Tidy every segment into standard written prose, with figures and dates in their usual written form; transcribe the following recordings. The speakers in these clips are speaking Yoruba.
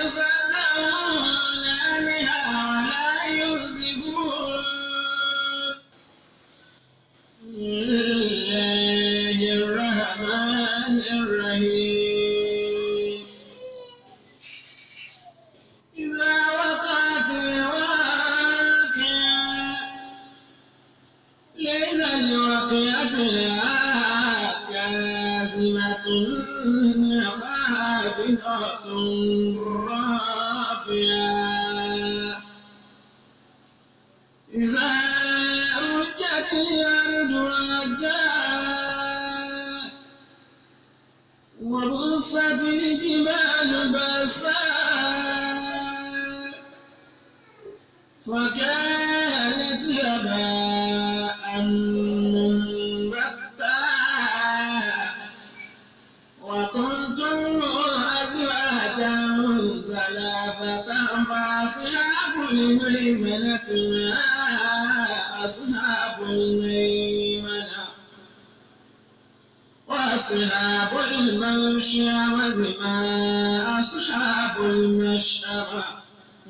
يصدعون عنها ولا ينزفون. بسم الله الرحمن الرحيم. إذا وقعت الواقعة ليس لوقعتها كاذبة خافضة رافعة. إذا رجت الأرض رجا وبست الجبال بسا فكانت هباء منبثا وكنتم أزواجا ثلاثة فأصحاب الميمنة ما أصحاب الميمنة وأصحاب المشأمة ما أصحاب المشأمة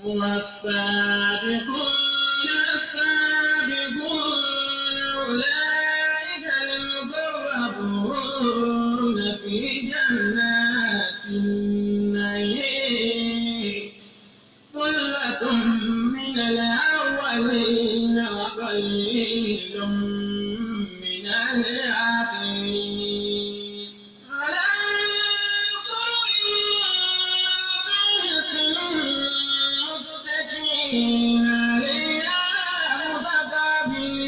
والسابقون السابقون أولئك المقربون في جنات النعيم ثلة من الأولين وقليل من الآخرين. على سرر متكئين عليها متقابلين.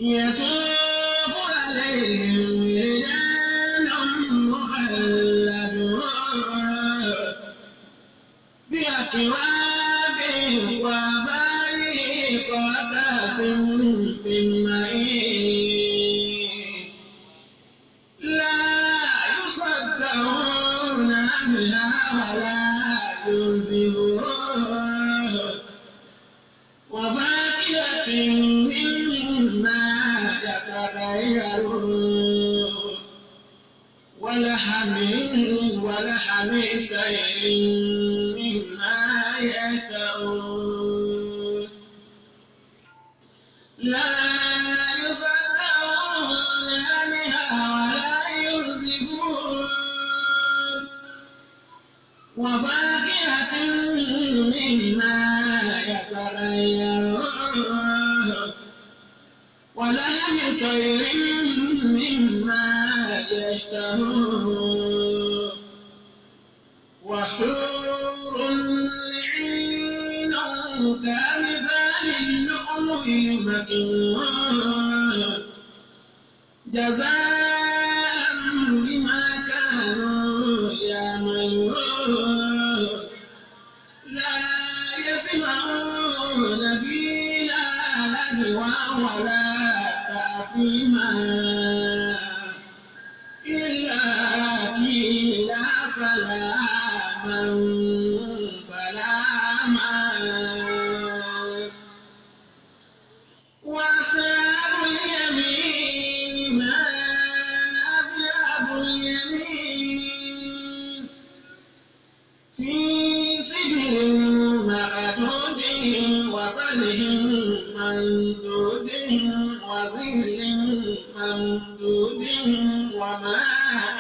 يطوف عليهم ولدان مخلدون بأكواب وأباريق وكأس من معين. لا يصدعون عنها ولا ينزفون. وفاكهة مما يتخيرون ولحم طير مما يشتهون. لا يصدعون عنها ولا ينزفون. وفاكهة مما يتخيرون ولحم طير مما يشتهون وحور عين كأمثال اللؤلؤ المكنون جزاء بما كانوا يعملون. لا يسمعون فيها لغوا ولا تأثيما إلا قيلا سلاما سلاما. وأصحاب اليمين ما أصحاب اليمين في سدر مخضود وطلح ممدود وظل ممدود وماء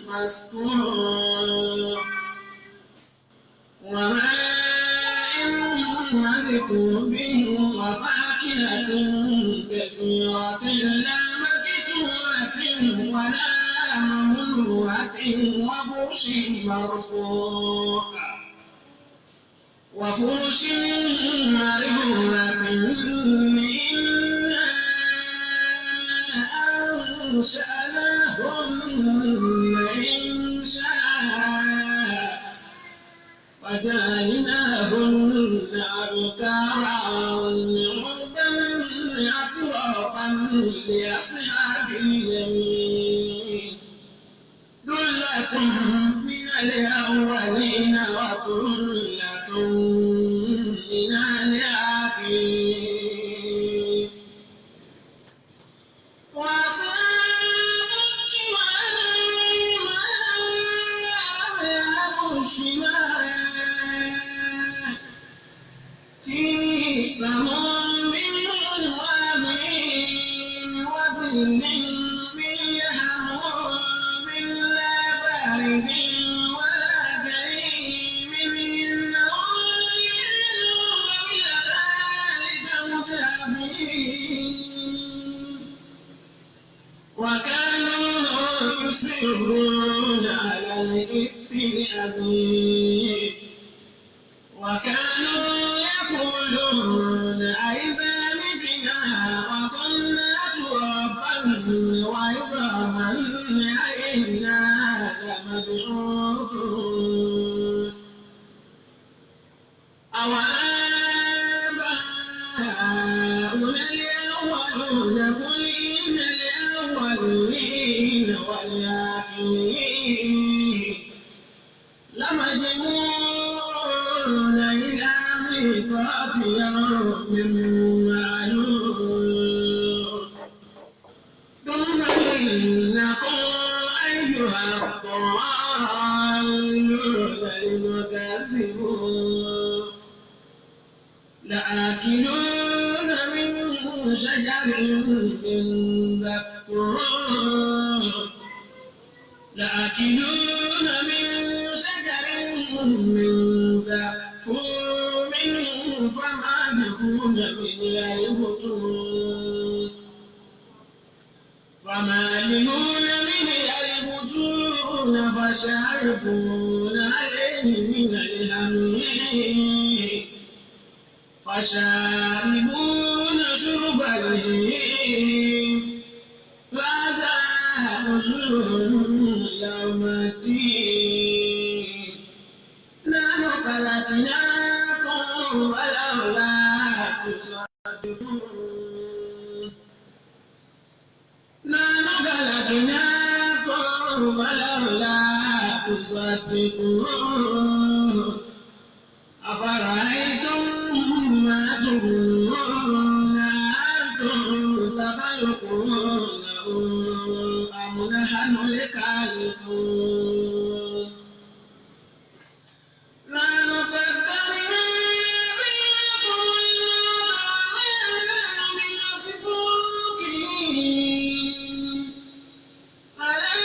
مسكوب وماء مسكوب وفاكهة كثيرة لا مقطوعة ولا ممنوعة وفرش مرفوع وفرش مرفوعة. إنا أنشأناهن إنشاء وجعلناهن أبكارا عربا أترابا لأصحاب اليمين. ثلة من الأولين وثلة من الآخرين. وأصحاب الشمال ما يصرون على الإفك العظيم وكانوا يقولون أئذا متنا وكنا ترابا وعظاما أئنا لمبعوثون أوآباؤنا الأولون قل إن الأولين والآخرين لمجموعون إلى ميقات يوم معلوم ثم إنكم أيها الضالون المكذبون لآكلون من شجر من زقوم لآكلون من شجر من زقوم فمالئون منها البطون فمالئون منها البطون فشاربون عليه من الحميم فشاربون شرب الهيم هذا نزلهم يوم الدين نحن خلقناكم ولولا تصدقون نحن خلقناكم ولولا تصدقون أفرأيتم ما تمنون أأنتم تخلقونه أم نحن الخالقون نحن قدرنا بينكم الموت وما نحن بمسبوقين على أن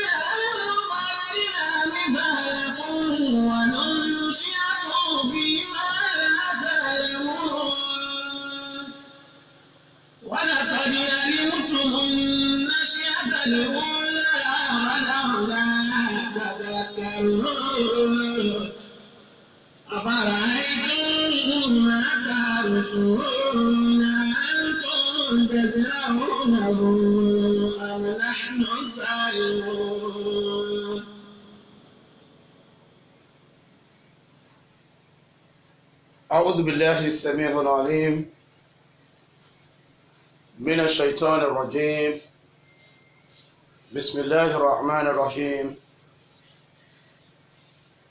نبدل أمثالكم وننشئكم فيما لا تعلمون ولقد علمتم النشأة الأولى فلولا تذكرون أفرأيتم ما تحرثون أأنتم تزرعونه أم نحن الزارعون أعوذ بالله السميع العليم من الشيطان الرجيم. بسم الله الرحمن الرحيم.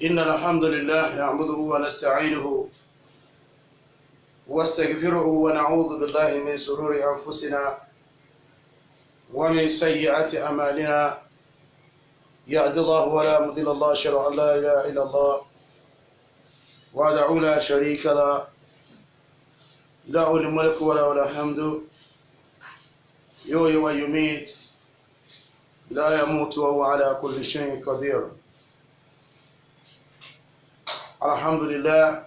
إن الحمد لله نعبده ونستعينه واستغفره ونعوذ بالله من شرور أنفسنا ومن سيئات أعمالنا. يهد الله ولا مضل الله، أشهد أن لا إله إلا الله وحده لا شريك له، له الملك وله الحمد، يحيي ويميت لا يموت وهو على كل شيء قدير. الحمد لله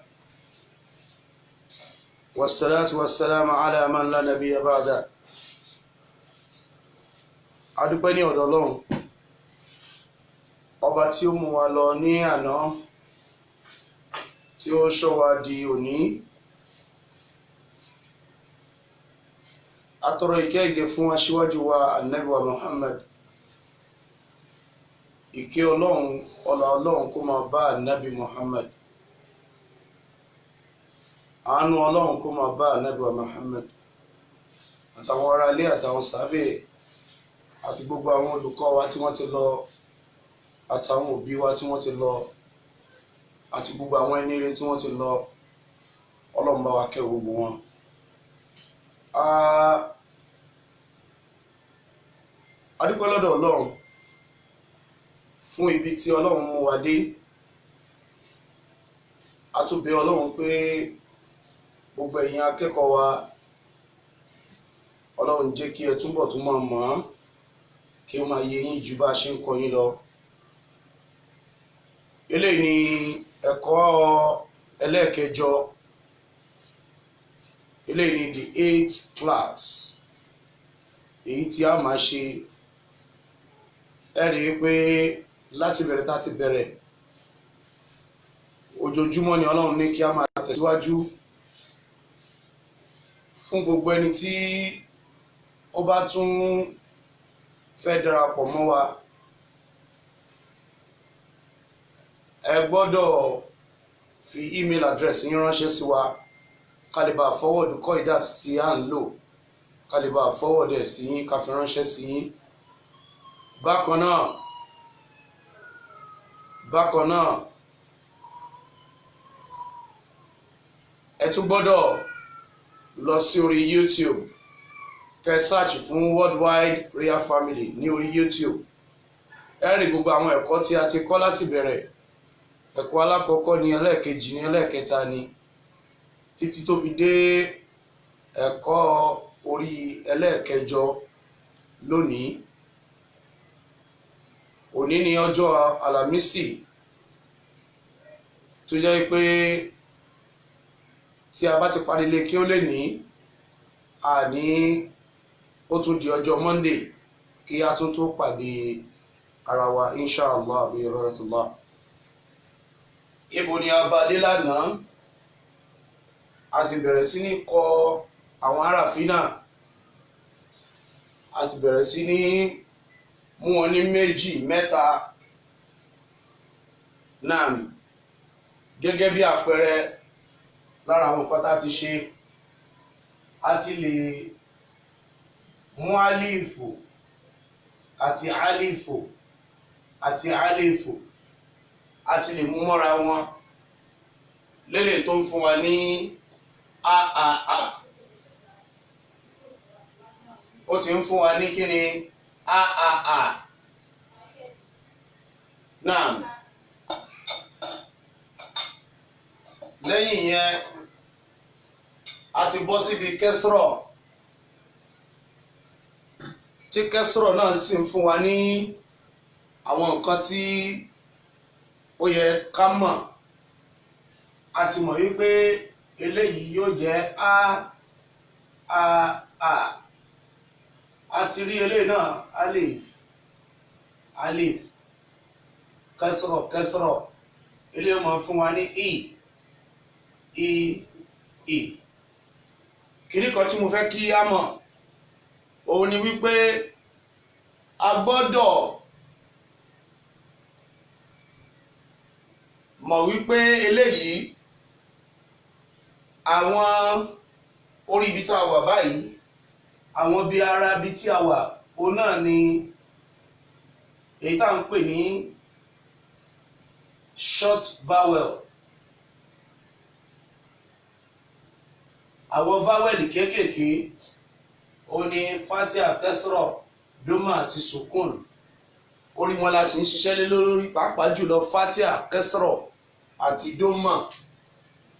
والصلاة والسلام على من لا نبي بعده. A dúpẹ́ ní ọ̀dọ̀ Ọlọ́run ọba tí ó mú wa lọ ní àná, tí ó ṣọ́ wa di òní. A tọrọ ìkẹ́ ìgẹ̀ fún aṣíwájú wa Ànábì wa Muhammad. Ìkẹ́ Ọlọ́run, ọlá Ọlọ́run kó máa bá Ànábì Muhammad, àánú Ọlọ́run kó máa bá Ànábì wa Muhammad àtàwọn ará ilé àtàwọn sábẹ́ àti gbogbo àwọn olùkọ́ wa tí wọ́n ti lọ, àtàwọn òbí wa tí wọ́n ti lọ, àti gbogbo àwọn ẹni ire tí wọ́n ti lọ. Ọlọ́run bá wa kẹ́ gbogbo wọn. A dúpẹ́ lọ́dọ̀ Ọlọ́run fún ibi tí Ọlọ́run mú wa dé. A tún bẹ̀ Ọlọ́run pé gbogbo ẹ̀yin akẹ́kọ̀ọ́ wa, Ọlọ́run jẹ́ kí ẹ túbọ̀ tún máa mọ̀ ọ́n, kí ó máa yé yín ju bá a ṣe ń kọ́ yín lọ. Eléyìí ni ẹ̀kọ́ ẹlẹ́ẹ̀kẹjọ. Eléyìí ni the eighth class, èyí tí a máa ṣe Ẹ rí i pé láti bẹ̀rẹ̀ tá a ti bẹ̀rẹ̀, ojoojúmọ́ ni Ọlọ́run ní kí a máa tẹ̀síwájú. Fún gbogbo ẹni tí ó bá tún fẹ́ darapọ̀ mọ́ wa, ẹ gbọ́dọ̀ fi email address yín ránṣẹ́ sí wa ká lè bá forward kọ́ìdát tí à ń lò, ká lè bá forward ẹ̀ sí yín, ká fi ránṣẹ́ sí yín. Bákan náà ẹ tún gbọ́dọ̀ lọ sí orí YouTube, kẹ́ search fún Worldwide Prayer Family ní orí YouTube. Ẹ rí gbogbo àwọn ẹ̀kọ́ tí a ti kọ́ láti bẹ̀rẹ̀. Ẹ̀kọ́ alákọ̀ọ́kọ́ ni, ẹlẹ́ẹ̀kejì ni, ẹlẹ́ẹ̀kẹta ni, títí tó fi dé ẹ̀kọ́ orí ẹlẹ́ẹ̀kẹjọ lónìí. Òní ni ọjọ́ Àlàmísì, tó jẹ́ pé tí a bá ti parí ilé kí ó lè ní àní, ó tún di ọjọ́ Monday kí a tún tó pàdé ara wa, inshallah bi rahmatullah. Ibo ni a bá dé lánàá? A ti bẹ̀rẹ̀ sí ní kọ àwọn aráàfin náà, a ti bẹ̀rẹ̀ sí ní mú wọn ní méjì mẹ́ta náà. Gẹ́gẹ́ bí àpẹẹrẹ lára àwọn nǹkan tá a ti ṣe, a ti lè mú álífù àti álífù àti álífù, a ti lè mú mọ́ra wọn lélẹ̀ tó ń fún wa ní a a a. Ó ti ń fún wa ní kíni? A a a náà. Lẹ́yìn yẹn, a ti bọ́ síbi kẹsìrọ̀, tí kẹsìrọ̀ náà sì ń fún wa ní àwọn nǹkan tí ó yẹ ká mọ̀. A ti mọ̀ wípé eléyìí yóò jẹ́ a a a. A ti rí eléyìí náà, alif alif kẹsìrọ̀ kẹsìrọ̀, eléyìí máa fún wa ní i i i. Kìnní kan tí mo fẹ́ kí á mọ̀ òun ni wípé a gbọ́dọ̀ mọ̀ wípé eléyìí, àwọn orí ibi tá a wà báyìí, àwọn bí ara ibi tí a wà, òun náà ni èyí tá à ń pè ní short vowel. Àwọn vowel kéékèèké ó ní fatia, kẹsìrọ̀, doma àti sukun. Orí wọn la sì ń ṣiṣẹ́ lé lórí, pàápàá jùlọ fatia, kẹsìrọ̀ àti doma.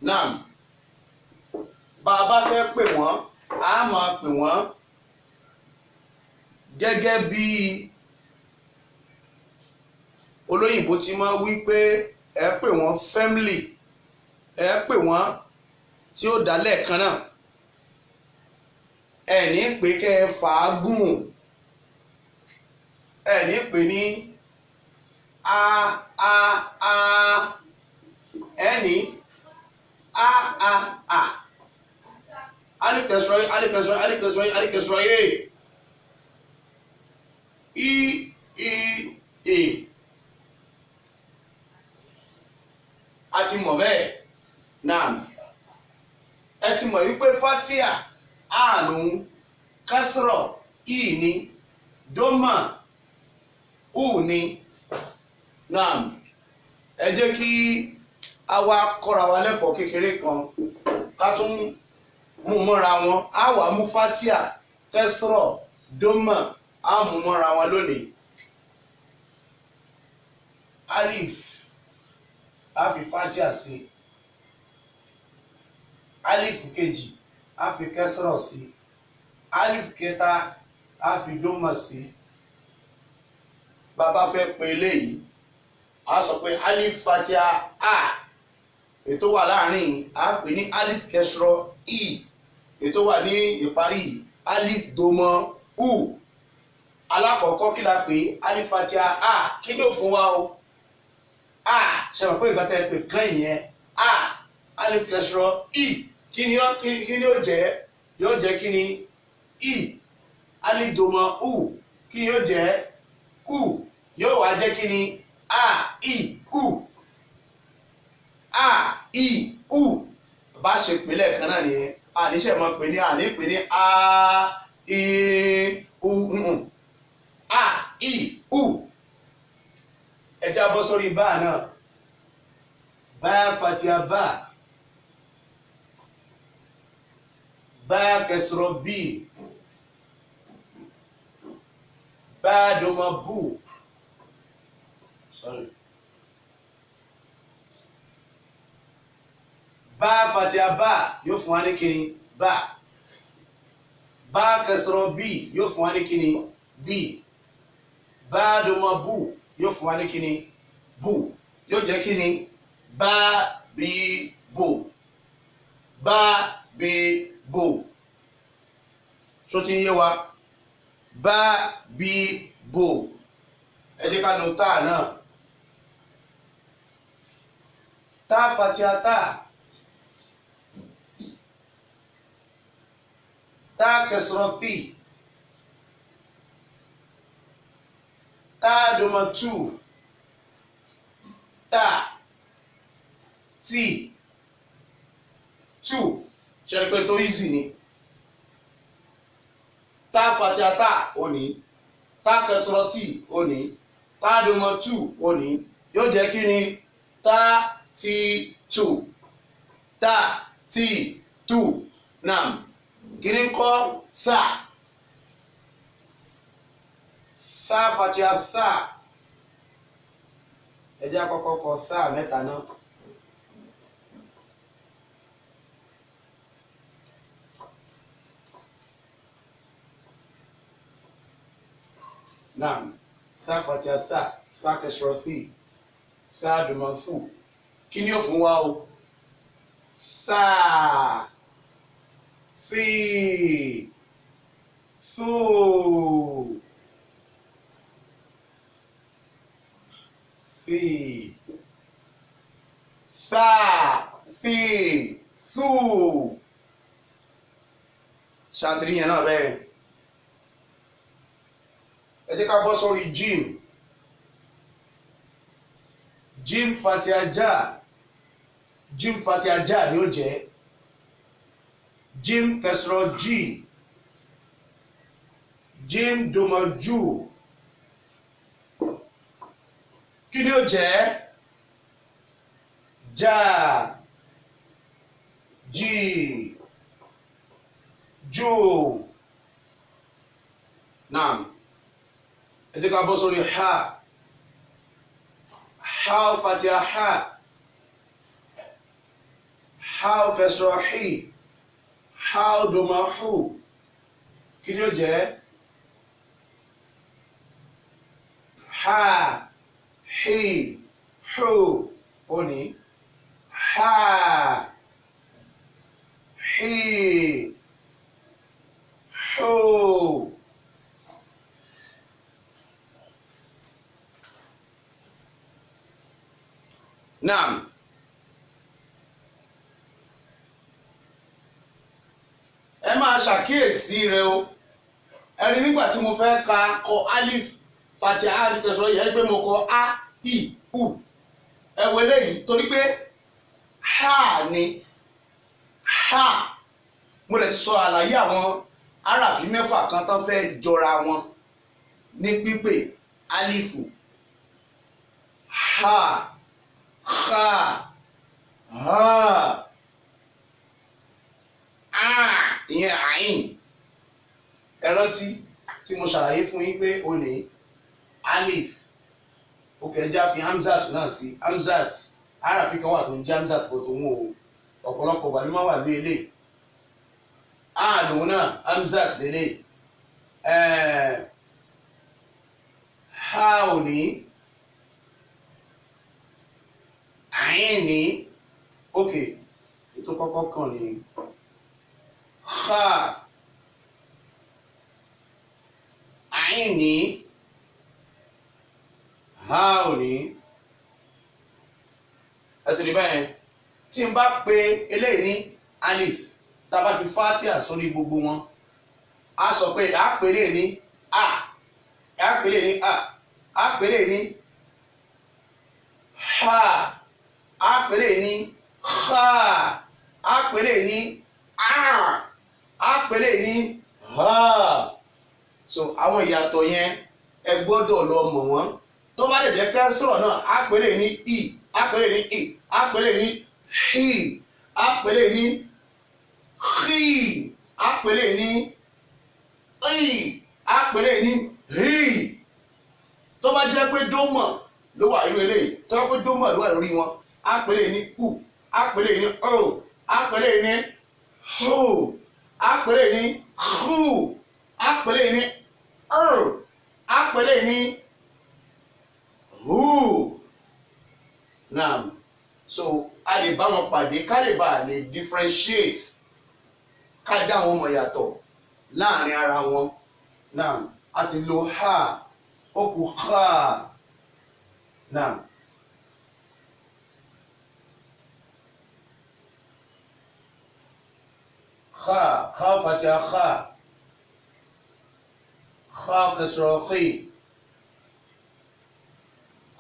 Náà bá a bá fẹ́ pè wọ́n, a máa pè wọ́n gẹ́gẹ́ bí olóyìnbó ti máa wí pé ẹ pè wọ́n family, ẹ pè wọ́n tí ó dá lẹ́ẹ̀kan náà. Ẹ ní pé kẹ́ ẹ fàágùn, ẹ ní pé ní a a a, ẹ ní a a a, alif kẹsìrọ̀, alif kẹsìrọ̀, alif kẹsìrọ̀, alif kẹsìrọ̀, e i i e. A ti mọ̀ bẹ́ẹ̀ náà. Ẹ ti mọ̀ wípé fatia a lòun, kẹsìrọ̀ i ni, doma u ni. Náà ẹ jẹ́ kí a wá kọ́ra wa lẹ́kọ̀ọ́ kékeré kan ká tún mú mọ́ra wọn. A wà mú fatia, kẹsìrọ̀, doma, a mú mọ́ra wọn lónìí. Alif, a fi fatia sí. Alif kejì, a fi kẹsìrọ̀ sí. Alif kẹta, a fi dómà sí. Bàbá fẹ́ pe eléyìí, a sọ pé alif fatia a, ètò wà láàrin a pè ní alif kẹsìrọ̀ i, ètò wà ní ìparí alif dómà u. Alákọ̀ọ́kọ́ kí la pè é? Alif fatia a, kí ló fún wa o? A ṣe mọ̀ pé nǹkan tẹ́ ẹ pè kán yẹn a, alif kẹsìrọ̀ i, kí ni ó jẹ́? Yóò jẹ́ kí ni? I. Alif dòmọ̀ u, kí ni ó jẹ́? U. Yóò wá jẹ́ kí ni? A i u, a i u. Bá ṣe pè lẹ́ẹ̀kan náà nìyẹn. Àníṣe mọ̀ pé ní àní pè ní a i u, a i u. Ẹ já bọ́ sórí báà náà. Bá fatia bá, bá kẹsìrọ̀ bí, bá dòmọ̀ bù. Sorry. Bá fatia bá yóò fún wa ní kíni? Bá. Bá kẹsìrọ̀ bí yóò fún wa ní kíni? Bí. Bá dòmọ̀ bù yóò fún wa ní kíni? Bù. Yóò jẹ́ kíni? Bá bí bò, bá bí bò. Ṣó ti ń yé wa? Bá bí bò. Ẹ jẹ́ ká lo táà náà. Tá fatia tá, tá kẹsìrọ̀ tí, tá dòmọ̀ tù, tá tí tù. Ṣe é pé tó easy ni? Tá fatia tá ò ní, tá kẹsìrọ̀ tí ò ní, tá dòmọ̀ tù ò ní. Yóò jẹ́ kí ni? Tá tí tù, tá tí tù. Náà kí ni kọ́? Sá, sá fatia sá. Ẹ jẹ́ àkọ́kọ́ kọ sá mẹ́ta náà. Naam, sá fatia sá, sá kẹsìrọ̀ sí, sá dùmọ̀ sù. Kí ni ó fún wa o? Sá, sí, sù. Sí, sá, sí, sù. Ṣàtìrí yẹn náà bẹ́ẹ̀. Ẹ jẹ́ ká bọ́ sórí jim. Jim fatia já, jim fatia já ni ó jẹ́. Jim kẹsìrọ̀ jí, jim dòmọ̀ jù. Kí ni ó jẹ́? Já, jí, jù. Naam. Ẹ jẹ́ ká bọ́ sórí ha. Ha fatia ha, ha kẹsìrọ̀ hì, ha dòmọ̀ hù. Kí ni ó jẹ́? Ha, hì, hù. Ó ní ha, hì, hù. Naam. Ẹ máa ṣàkíyèsí rẹ o. Ẹ rí nígbà tí mo fẹ́ ka kọ alif fatia alif kẹsàn-án yẹn pé mo kọ a i u. Ẹ wo eléyìí torí pé ha ni ha. Mo lè sọ àlàyé àwọn aráàfin mẹ́fà kan tán fẹ́ jọra wọn ní pípé alifu ha, ha, ha, a, ìyẹn àyìn. Ẹ rántí tí mo ṣàlàyé fún yín pé o ní alif ó kẹjá fi hamzat náà sí. Hamzat aráàfin kan wà tó ń jẹ́ hamzat bó tó ń wò ó ọ̀pọ̀lọpọ̀ wà ní má wà ní ilé a lòun náà hamzat lélẹ̀. Ha ò ní àyìn ní òkè ètò kọ́kọ́ kàn ní ha. Ain ní, ha ò ní. Ẹ ti rí báyẹn. Tí n bá pe eléyìí ní alif, tá a bá fi fatia sórí gbogbo wọn, a sọ pé a pè é ní a, a pè é ní a, a pè é ní ha, a pè é ní ha, a pè é ní a, a pè é ní ha. So àwọn ìyàtọ̀ yẹn ẹ gbọ́dọ̀ lọ mọ̀ wọ́n. Tó bá lè jẹ́ kẹ́sọ̀rọ̀ náà, a pè é ní i, a pè é ní i, a pè é ní hi, a pè é ní hi, a pè é ní i, a pè é ní hi. Tó bá jẹ́ pé dómọ̀ ló wà irú eléyìí, tó bá pé dómọ̀ ló wà lórí wọn, a pè é ní u, a pè é ní o, a pè é ní ho, a pè é ní hu, a pè é ní er, a pè é ní hu. Naam. So a lè bá wọn pàdé ká lè bá a lè differentiate, ká dá wọn mọ̀ yàtọ̀ láàrin ara wọn. Naam, a ti lo ha, ó kù ha. Naam. Kha, kha fatiha kha, kha kasra khi,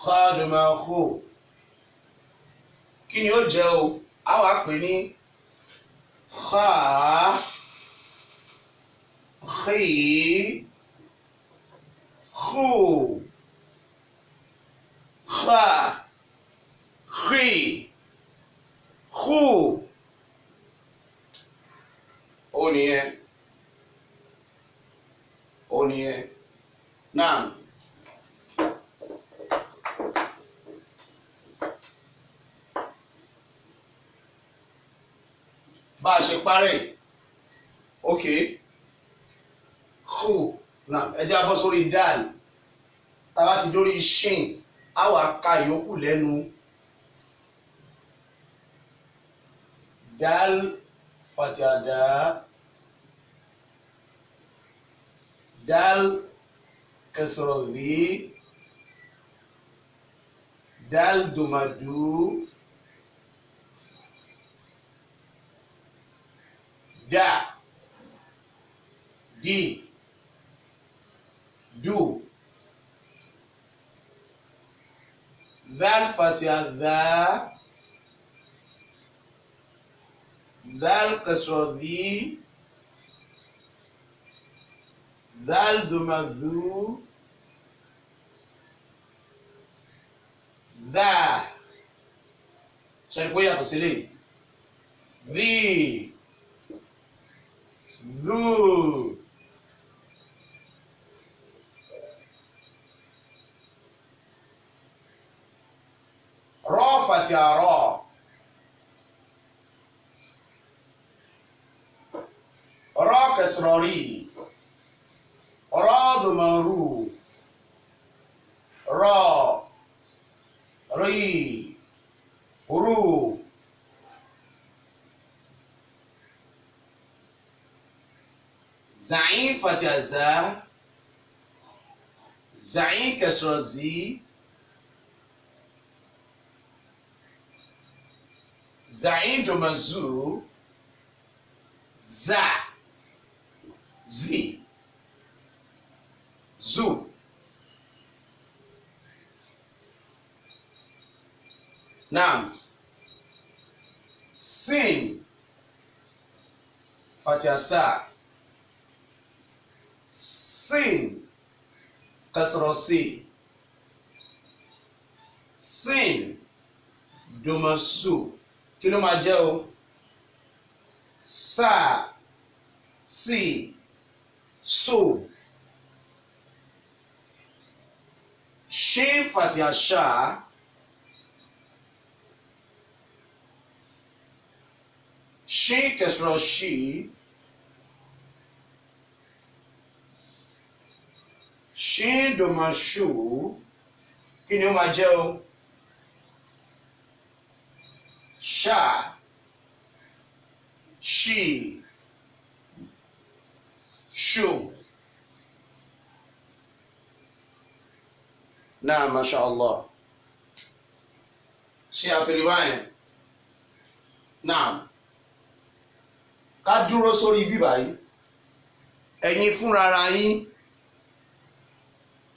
kha duma khu. Kí ni ó jẹ́ o? A wá pè ní kha, khi, khu, kha, khi, khu. Ó nìyẹn, ó nìyẹn. Naam. Bá a ṣe parẹ́, ok, khu. Naam, ẹ jẹ́ a bọ́ sórí dal. Tá a bá ti dórí shin, a wà ka ìyókù lẹ́nu. Dal fatia da, dal kasra dhi, dal dumadu, da, di, du. Dal fatia dha, dal kasra dhi, dal dumadu, dha. Ṣe é pé yàtọ̀ sílẹ̀? Dhi, dhu. Ra fatia ra, ra kasra ri, ra duma ru, ra, ri, ru. Za'in fatia za, za'in kasra zi, za'in duma zu, za, zi, zu. Naam. Sin fatia sa, sin kasra si, sin duma su. Kí ló máa jẹ́ o? Sa, si, so. Shin fatia sha, shin kasra shi, shin duma shu. Kí ni ó máa jẹ́ o? Sha, shi, shu. Náà, masha Allah, ṣé àtúrí báyẹn? Náà, ká dúró sórí bíbá yìí. Ẹ̀yin fúnra ara yín,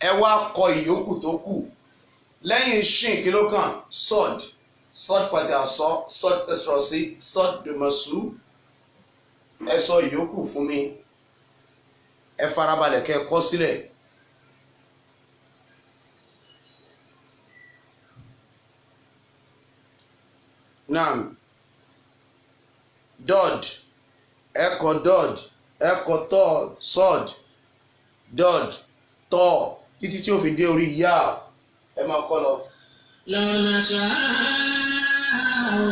ẹ wá kọ ìyókù tó kù lẹ́yìn shin. Kí ló kàn? Sod, sod fati asọ, sod tẹsírọsí, sod dùmọ̀sù. Ẹ sọ ìyókù fún mi. Ẹ farabalẹ̀ kẹ́ ẹ kọ sílẹ̀. Naam, dod, ẹ kọ dod, ẹ kọ tọ, sod, dod, tọ, títí tí ó fi dé orí yá. Ẹ máa kọ lọ. لو نشاء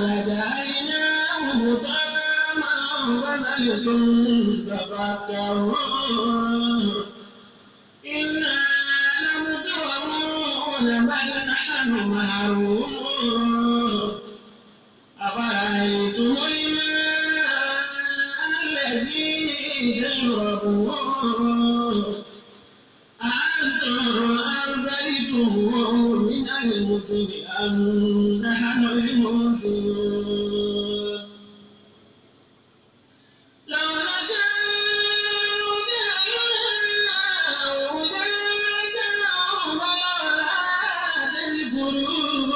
لجعلناه حطاما فظلتم تفكرون. إنا لمغرمون بل نحن محرومون. أفرأيتم الماء الذي تشربون؟ أأنتم أنزلتموه من المزن أم نحن المنزلون؟ لو نشاء جعلناه أجاجا فلولا تذكرون.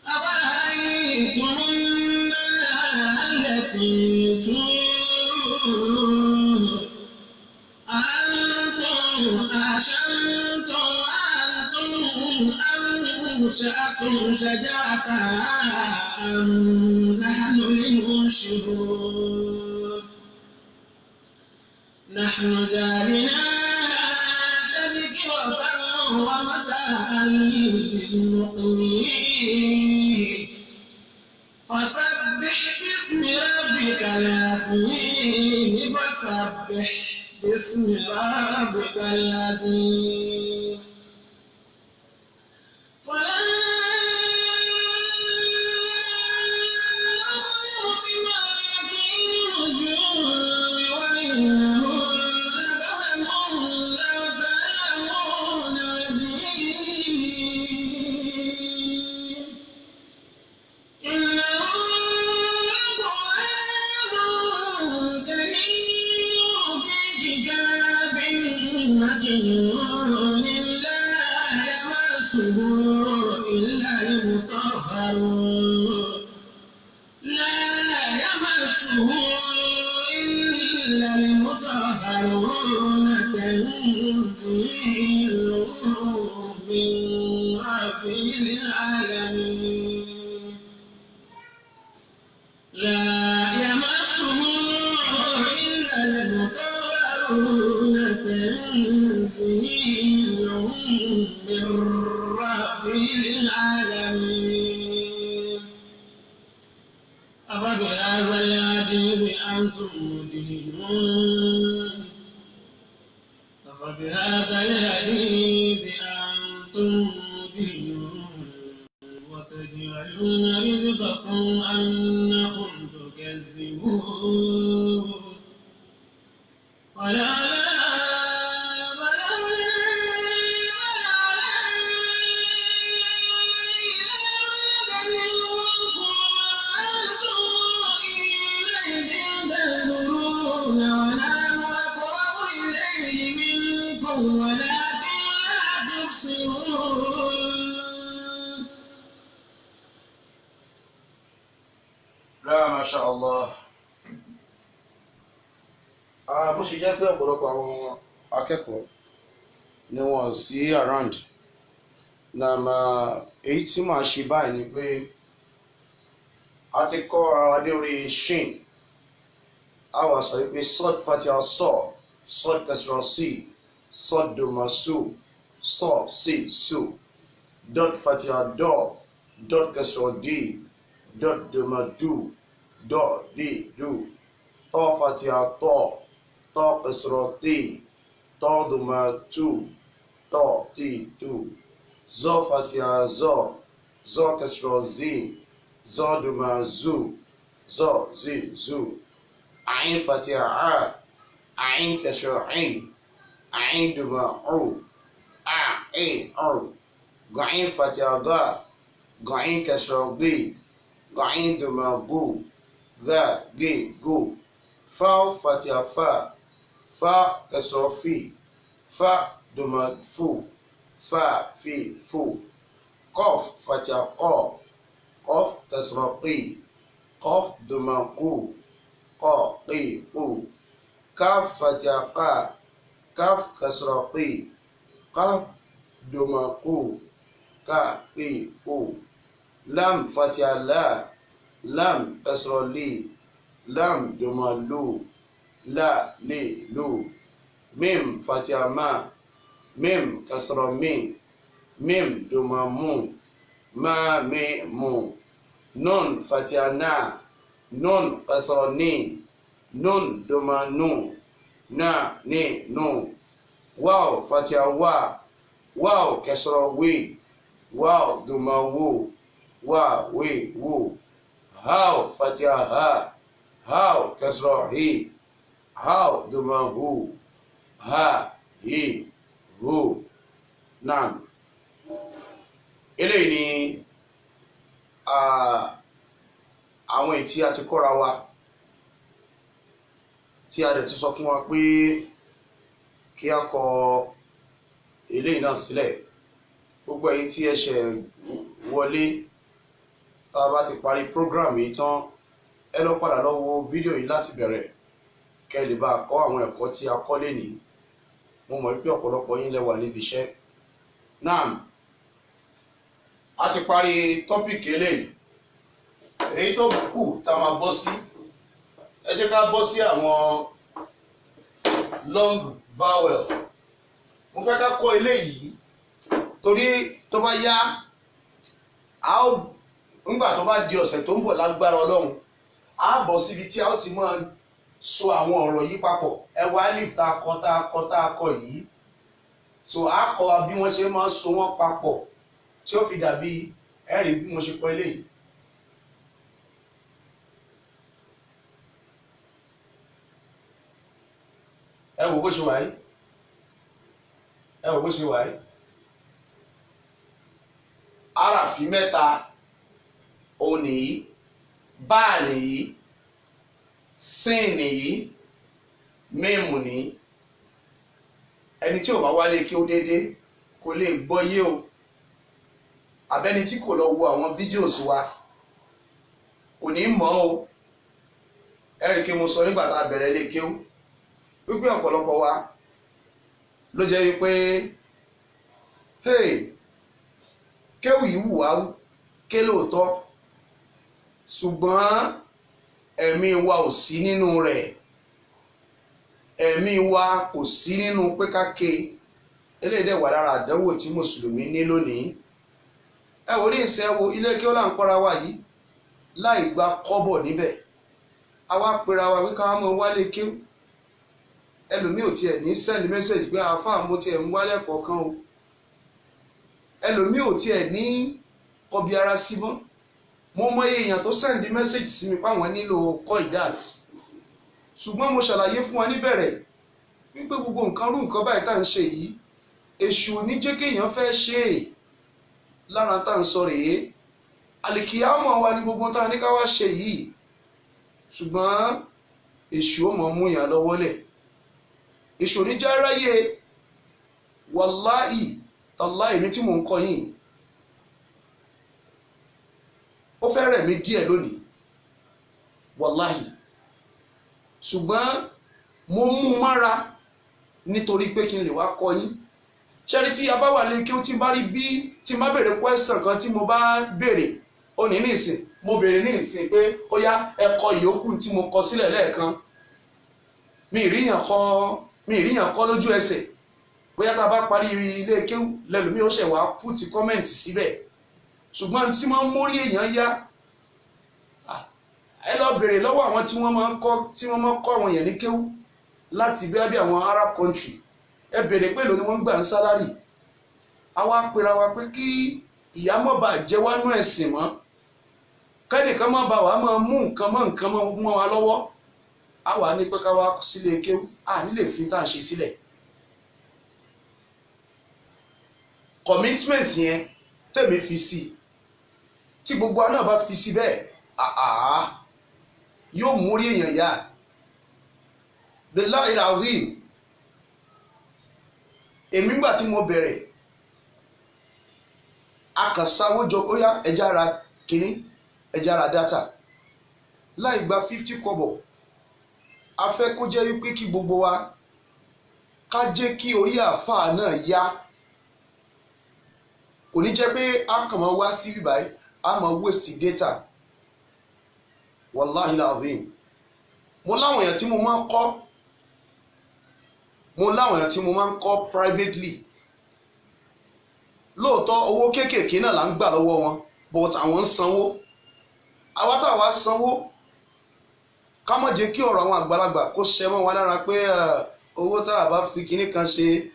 أفرأيتم النار التي تورون؟ أأنتم أشنتم أنتم أنشأتم شجرتها أم نحن المنشئون؟ نحن جعلناها تذكرة ومتاعا للمقوين. فسبح باسم ربك العظيم، فسبح باسم ربك العظيم. فلا أقسم بمواقع النجوم وإنه لقسم لو تعلمون عظيم. إنه لقرآن كريم في كتاب مكنون لا يمسه إلا المطهرون، لا يمسه إلا المطهرون. تنزيل من رب العالمين. لا يمسه إلا المطهرون. تنزيل من رب العالمين. أفبهذا الحديث أنتم مدهنون؟ أفبهذا الحديث أنتم مدهنون وتجعلون رزقكم أنكم تكذبون. ولولا ولكن لا تبصرون. La, masha Allah. Ah, bó ṣe jẹ́ pé ọ̀pọ̀lọpọ̀ àwọn akẹ́kọ̀ọ́ ni wọ́n sí around na ma, èyí tí màá ṣe báyìí ni pé a ti kọ́ ara wa dé orí shin. A wà sọ pé sod fatiha sọ, sod kasra sí, sod doma su, sọ sí su, dot fatiha dọ, dot kasra d, dot doma du, dọ d du, tọ́ fatiha tọ́, tọ́ kasra t, tọ́ doma tu, tọ́ t tu, zọ fatiha zọ, zọ kasra z, zọ doma zu, zọ zi zu, ain fatiha a, ain kasra ain, ain doma u. ì ọ̀rù, gọ̀ín fatia gà, gọ̀ín kẹsìrọ̀ gbì, gọ̀ín dùmọ̀ gù, gà gì gù, fáw fatia fà, fà kẹsìrọ̀ fì, fà dùmọ̀ fù, fà fì fù, kọf fatia kọ, kọf kẹsìrọ̀ qì, kọf dùmọ̀ kù, kọ qì kù, kaf fatia kà, kaf kẹsìrọ̀ qì, kaf dùmọ̀ kù, kà qì kù, lam fatia la, lam kẹsìrọ̀ lì, lam dùmọ̀ lù, la lì lù, mim fatia ma, mim kẹsìrọ̀ mi, mim dùmọ̀ mù, ma mi mù, nun fatia na, nun kẹsìrọ̀ ní, nun dùmọ̀ nù, na ní nù, waw fatia wa, waw kẹsìrọ̀ wí, waw dùmọ̀ wù, wa wí wù, haw fatia ha, haw kẹsìrọ̀ hì, haw dùmọ̀ hù, ha hì hù. Naam. Eléyìí ni àwọn èyí tí a ti kọ́ra wa, tí a dẹ̀ tún sọ fún wa pé kí a kọ eléyìí náà sílẹ̀. Gbogbo ẹ̀yin tí ẹ ṣẹ̀ wọlé, tá a bá ti parí program yìí tán, ẹ lọ padà lọ wo fídíò yìí láti bẹ̀rẹ̀, kẹ́ ẹ lè bá a kọ́ àwọn ẹ̀kọ́ tí a kọ́ lénìí. Mo mọ̀ wípé ọ̀pọ̀lọpọ̀ yín lẹ wà níbi iṣẹ́. Naam, a ti parí tọ́pìkì eléyìí. Èyí tó kù tá a máa bọ́ sí, ẹ jẹ́ ká bọ́ sí àwọn long vowel. Mo fẹ́ ká kọ́ eléyìí torí tó bá yá, a ó ńgbà tó bá di ọ̀sẹ̀ tó ń bọ̀ lágbára Ọlọ́run, a bọ̀ síbi tí a ó ti máa so àwọn ọ̀rọ̀ yìí papọ̀. Ẹ wá alif tá a kọ tá a kọ tá a kọ yìí, so a kọ́ wa bí wọ́n ṣe máa so wọ́n papọ̀ tí ó fi dàbí ẹ̀rí bí mo ṣe kọ eléyìí. Ẹ wò bó ṣe wà yìí, ẹ wò bó ṣe wà yìí. Àràfí mẹ́ta òun nìyí, báà nìyí, sín nìyí, mímù nìyí. Ẹni tí ò bá wálé kí ó déédéé kò lè gbọ́ yé o, àbẹ́ni tí kò lọ wo àwọn fídíòs wa kò ní mọ̀ o. Ẹ rí i kí mo sọ nígbà tá a bẹ̀rẹ̀ lé kéwú wípé ọ̀pọ̀lọpọ̀ wa ló jẹ́ wípé hey, kéwú yìí wù wá ké lóòótọ́, ṣùgbọ́n ẹ̀mí wa ò sí nínú rẹ̀, ẹ̀mí wa kò sí nínú pé ká ké. Eléyìí dẹ̀ wà lára àdánwò tí mùsùlùmí ní lónìí. Ẹ wò ní ìsẹ́ wo ilé kí ó là ń kọ́ra wa yìí láì gba kọ́bọ̀ níbẹ̀. Àwa pera wa wí ká mọ wálé kéwú. Ẹlòmíì ò tiẹ̀ ní send message pé àáfàá mo tiẹ̀ ń wálé kọ̀ọ̀kan o. Ẹlòmíì ò tiẹ̀ ní kọbi ara sí mọ́. Mo mọ èèyàn tó send message sí mi páwọn nílò kọ́ ìdáàt, ṣùgbọ́n mo ṣàlàyé fún wa níbẹ̀rẹ̀ wípé gbogbo nǹkan rú nǹkan báyìí tá à ń ṣe yìí, èṣù ò ní jẹ́ kéèyàn fẹ́ ṣe é. Lára tá à ń sọ rèé, àlìkìyámọ̀ wa ni gbogbo tá a ní ká wá ṣe yìí, ṣùgbọ́n èṣù ó mọ̀ mú yàn lọ́wọ́ lẹ̀. Èṣù ò ní jẹ́ ráyè. Wàláì tàláì mi tí mò ń kọ́ yìí, ó fẹ́ rẹ̀ mí díẹ̀ lónìí, wàláì, ṣùgbọ́n mo mú un mára nítorí pé kí n lè wá kọ́ yín. Ṣẹ́ni tí a bá wà lé kí ó ti bá rí bí tí n bá béèrè question kan tí mo bá béèrè ó ní nísìn, mo béèrè ní ìsìn pé ó yá ẹ kọ ìyókù tí mo kọ sílẹ̀ lẹ́ẹ̀kan, mi ìríyàn kọ, mi ìríyàn kọ lójú ẹsẹ̀. Bóyá tá a bá parí ilé kéwú lẹ́lòmíì ó ṣẹ̀ wá put comment síbẹ̀, ṣùgbọ́n tí wọ́n mórí èèyàn yá, ẹ lọ béèrè lọ́wọ́ àwọn tí wọ́n máa ń kọ́, tí wọ́n máa ń kọ́ àwọn èèyàn ní kéwú láti bí abẹ́ àwọn Arab country, ẹ béèrè pé èló ni wọ́n ń gbà ń sálárì. Àwa pera wa pé kí ìyá má bàa jẹ wá nú ẹ̀sìn mọ́, kẹ́nìkan má bàa wá máa mú nǹkan mọ́ nǹkan mọ́ wa lọ́wọ́. Àwa ní pé ká wá sílé kéwú, à nílè fi tá à ń ṣe sílẹ̀. Commitment yẹn tẹ̀mí fi sí, tí gbogbo àná bá fi sí bẹ́ẹ̀, àá yóò múrí èèyàn yá. Billahi alazim, èmi gbà tí mo bẹ̀rẹ̀ akànṣáwójọ, ó yá, ẹja ra kínní, ẹja ra data láì gba 50 kọ́bọ̀. A fẹ́ kó jẹ́ wípé kí gbogbo wa ká jẹ́ kí orí àáfàá náà yá. Kò ní jẹ́ pé a kàn máa wá sí bíbáyìí, a máa waste data. Wàláhi alazim, mo láwọn èèyàn tí mo máa ń kọ́, mo láwọn èèyàn tí mo máa ń kọ́ privately. Lóòótọ́, owó kéékèèké náà là ń gbà lọ́wọ́ wọn, but àwọn ń sanwó. Àwa táwa sanwó, ká má jẹ́ kí ọ̀rọ̀ àwọn àgbàlagbà kó ṣẹ mọ́ wa lára pé owó tá a bá fi kinní kan ṣe,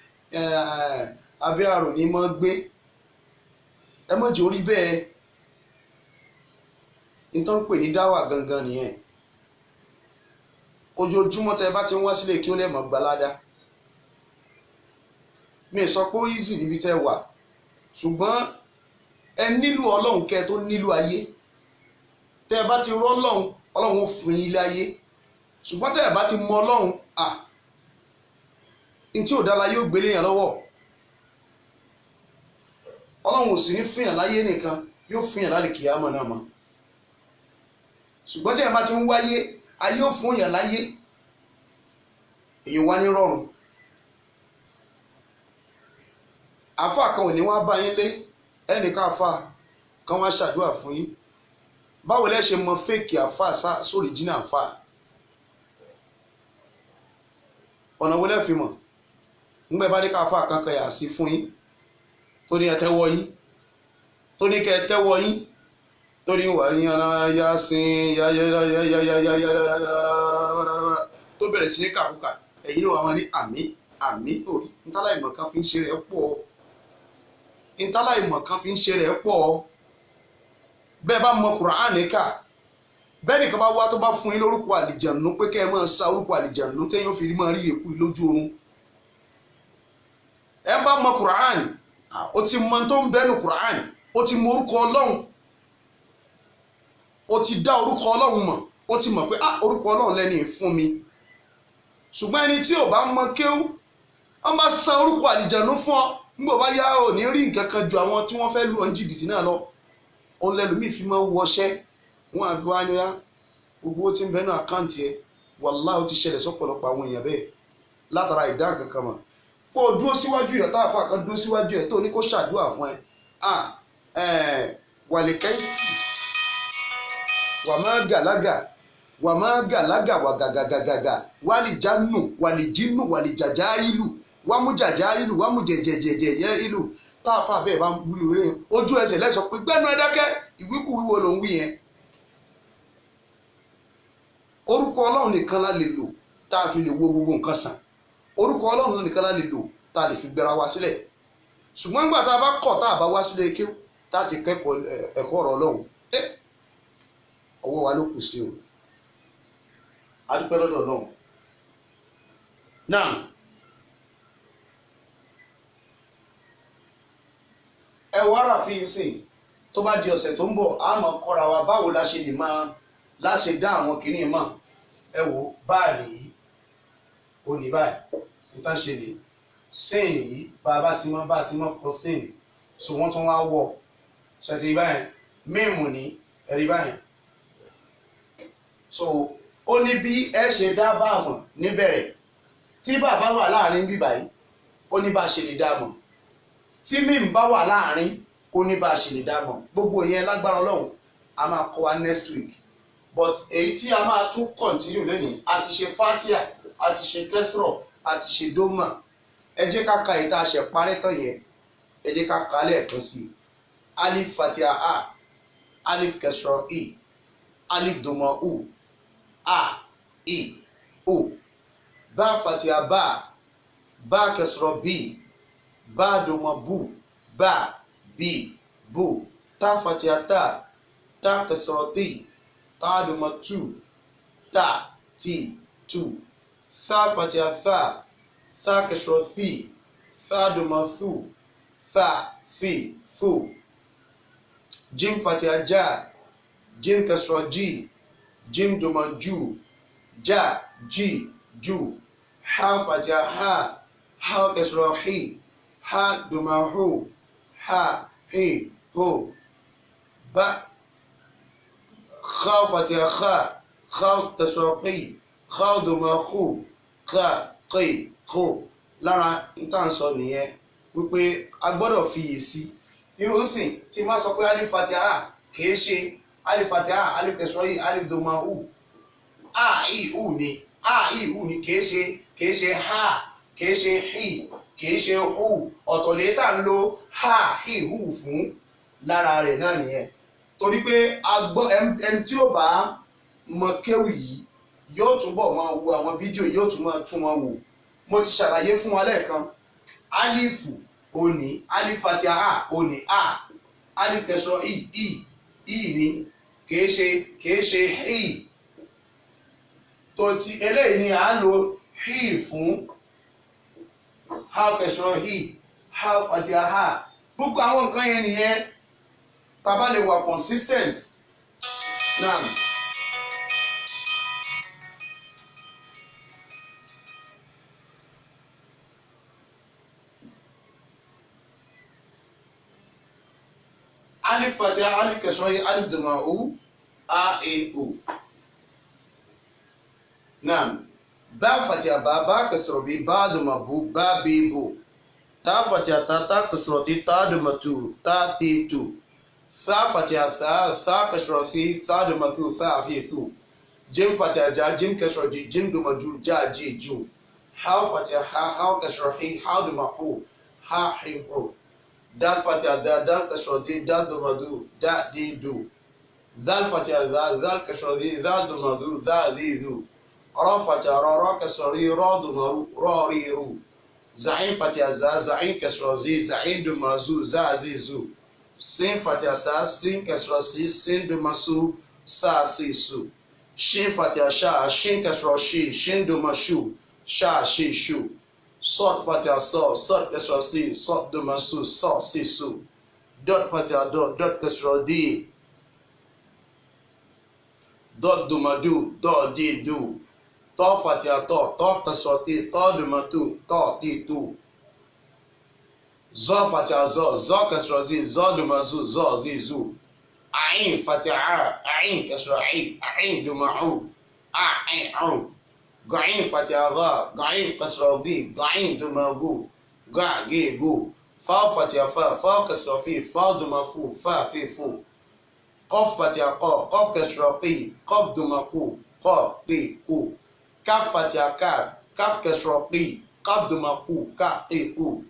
abẹ́ àrò ní mọ́ gbé. Ẹ má jẹ́ orí bẹ́ẹ̀. Nítorí pè ní dáwà gangan nìyẹn. Ojoojúmọ́ tẹ́ ẹ bá ti ń wá sílé kí ó lè mọ̀ gbalada. Mi sọ pé ó easy níbi tẹ́ wà, ṣùgbọ́n ẹ nílò Ọlọ́run kẹ́ ẹ tó nílò ayé. Tẹ́ ẹ bá ti rọ́ Ọlọ́run, Ọlọ́run ó fún yín láyé. Ṣùgbọ́n tẹ́ ẹ bá ti mọ Ọlọ́run, à n tí ò dára yóò gbélé yàn lọ́wọ́. Ọlọ́run ò sì ní fún yàn láyé nìkan, yóò fún yàn láti kìyàmọ̀ náà mọ́. Ṣùgbọ́n tí ẹ bá ti ń wáyé, ayé ò fún yàn láyé, èyí wá ní rọrùn. Àáfàá kan ò ní wá bá yín lé ẹnìkan, àáfàá kan wá ṣàdúrà fún yín. Báwo lẹ ṣe mọ fake àáfàá sórí jìnnà àáfàá? Ọ̀nà wo lẹ fi mọ̀? Ńgbẹ́ bá dé ká àáfàá kan kẹyà sí fún yín, tó ní ẹ tẹ́wọ́ yín, tó ní kẹ ẹ tẹ́wọ́ yín, tó ní wà yín yá sí yá yá yá yá yá yá yá tó bẹ̀rẹ̀ sí ní kàkúkà, ẹ̀yin ló wà wọn ní àmì àmì òrí. Ntálá ìmọ̀ kan fi ń ṣe rẹ̀ pọ̀, ntálá ìmọ̀ kan fi ń ṣe rẹ̀ pọ̀. Bẹ́ẹ̀ bá mọ Kùránì kà, bẹ́ẹ̀ nìkan bá wá tó bá fún yín lórúkọ àlìjànú pé kẹ́ ẹ máa sa orúkọ àlìjànú téèyàn fi máa rí èkú lójú oorun. Ẹ bá mọ Kùránì, ó ti mọ tó ń bẹ́nu Kùránì, ó ti mọ orúkọ Ọlọ́run, ó ti dá orúkọ Ọlọ́run mọ̀, ó ti mọ̀ pé ah, orúkọ Ọlọ́run lẹ́ni fún mi. Ṣùgbọ́n ẹni tí ò bá mọ kéwú, wọ́n bá san orúkọ àlìjànú fún ọ, nígbà bá yá ò ní rí nǹkan kan ju àwọn tí wọ́n fẹ́ lù ọ́ ní jìbìtì náà lọ. Òun lẹ́lòmíì fi máa ń wọṣẹ́ wọn àfi wá ní gbogbo ó ti ń bẹnu àkáǹtì ẹ. Wàláhì, ó ti ṣẹlẹ̀ sọ́pọ̀lọpọ̀ àwọn èèyàn bẹ́ẹ̀ látara ìdá kankan mọ̀. Kó o dúró síwájú ẹ̀, tá àfa kan dúró síwájú ẹ̀ tó ní kó ṣàdúrà fún ẹ, wàlẹ̀kẹ́ wà má gàlágà, wà má gàlágà, wà gàgàgàgàgà, wàlìjánù, wàlìjínù, wàlìjàjà ìlú, wàmújàjà ìlú, wàmújẹjẹjẹjẹ ìlú. Tá a fà bẹ́ẹ̀ bá ń wúri orí ojú ẹsẹ̀ lẹ́sọ̀ pé gbẹ́nu ẹ dákẹ́, ìwíkúwí wo ló ń wí yẹn? Orúkọ Ọlọ́run nìkan la lè lò tá a fi lè wo gbogbo nǹkan sàn. Orúkọ Ọlọ́run nìkan la lè lò tá a lè fi gbéra wa sílẹ̀. Ṣùgbọ́n nígbà tá a bá kọ̀, tá a bá wá sílé kí tá a ti kẹ́kọ̀ọ́ ẹ̀kọ́ ọ̀rọ̀ Ọlọ́run, ọwọ́ wa ló kù sí o. A dúpẹ́ lọ́dọ̀ Ọlọ́run náà. Ẹ wọ ara fi sìn, tó bá di ọ̀sẹ̀ tó ń bọ̀, a máa kọ́ra wa báwo la ṣe lè máa láṣẹ dá àwọn kìíní mọ̀. Ẹ wò báà nìyí, ó ní báyìí níta ṣe ní sìn yìí, bá a bá ti mọ bá a ti mọ kọ sìn, so wọ́n tún wá wọ̀ ṣètì báyìí, mímu ní ẹ̀rí báyìí. So ó ní bí ẹ ṣe dá bá a mọ̀ níbẹ̀rẹ̀. Tí bàbá wà láàrin bíbáyìí, ó ní bá a ṣe lè dá a mọ̀. Tí mímu bá wà láàrin, ó ní bá a ṣe lè dá a mọ̀. Gbogbo ìyẹn, lágbára Ọlọ́run, a máa kọ́ wa next week. But èyí tí a máa tún continue lónìí, a ti ṣe fatia, a ti ṣe kẹsìrọ̀, a ti ṣe dómà. Ẹ jẹ́ ká ka èyí tá a ṣe parí tán yẹn, ẹ jẹ́ ká kà á lẹ́ẹ̀kan sí i. Alif fatia a, alif kẹsìrọ̀ i, alif dòmọ̀ u, a, i, o, bá fatia bá, bá kẹsìrọ̀ b, bá dòmọ̀ bu, bá, b, bu, tá fatia tá, tá kẹsìrọ̀ t, tá dòmọ̀ tu, tá, t, tu, tha fatia tha, tha kẹsìrọ̀ thi, tha dòmọ̀ thu, tha, fi, fu. Jim fatia ja, jim kasra ji, jim doma ju, ja, ji, ju. Ha fatia ha, ha kasra hi, ha doma hu, ha, hi, hu. Ba, kha fatia kha, kha kasra qi, kha doma khu, kha, qi, khu. Lára nǹkan sọ nìyẹn wípé a gbọ́dọ̀ fi yè sí irú sìn tí má sọ pé alif fatia a kìí ṣe alif fatia a alif kẹsàn yìí alif doma u a i u ni a i u ni kìí ṣe kìí ṣe ha kìí ṣe hi kìí ṣe hu. Ọ̀tọ̀ lè tà ń lo ha hi hu fún lára rẹ̀ náà nìyẹn. Torí pé a gbọ́ ẹni tí ó bá mọ kéwì yìí yóò túbọ̀ máa wo àwọn fídíò, yóò tún máa tún wọn wò. Mo ti ṣàlàyé fún wa lẹ́ẹ̀kan. Alifu òní, alif fatia a òní a, alif kẹsàn i i i ni kìí ṣe kìí ṣe hi. Tó ti eléyìí ni à ń lo hi fún ha kẹsàn hi, ha fatia ha. Gbogbo àwọn nǹkan yẹn nìyẹn tá a bá lè wà consistent. Now, alif fatia alif kẹsàn yìí alif doma u a e u. Naam, ba fatia ba, ba kẹsàn bi, ba doma bu, ba bi bu. Ta fatia ta, ta kẹsàn ti, ta doma tu, ta ti tu. Sa fatia sa, sa kẹsàn si, sa doma su, sa fi su. Jim fatia ja, jim kẹsàn ji, jim doma ju, ja ji ju. Ha fatia ha, ha kẹsàn hi, ha doma hu, ha hi hu. Dal fatia da, dal kasra di, dal doma du, da di du. Zal fatia za, zal kasra di, zal doma du, za di du. Ra fatia ra, ra kasra ri, ra doma ru, ra ri ru. Zain fatia za, zain kasra zi, zain doma zu, za zi zu. Sin fatia sa, sin kasra si, sin doma su, sa si su. Shin fatia sha, shin kasra shi, shin doma shu, sha shi shu. Sod fatia so, sod kasra si, sod doma su, so si su. Dot fatia dot, dot kasra di, dot doma du, dot di du. To fatia to, to kasra ti, to doma tu, to ti tu. Zo fatia zo, zo kasra zi, zo doma zu, zo zi zu. Ain fatia a, ain kasra i, ain doma u, a ain u. Ga'in fatia gha, ga'in kasra bi, ga'in doma gu, ga gi gu. Fa fatia fa, fa kasra fi, fa doma fu, fa fi fu. Qaf fatia qa, qaf kasra qi, qaf doma qu, qa qi qu. Kaf fatia kaf, kaf kasra qi, qaf doma qu, ka qi qu.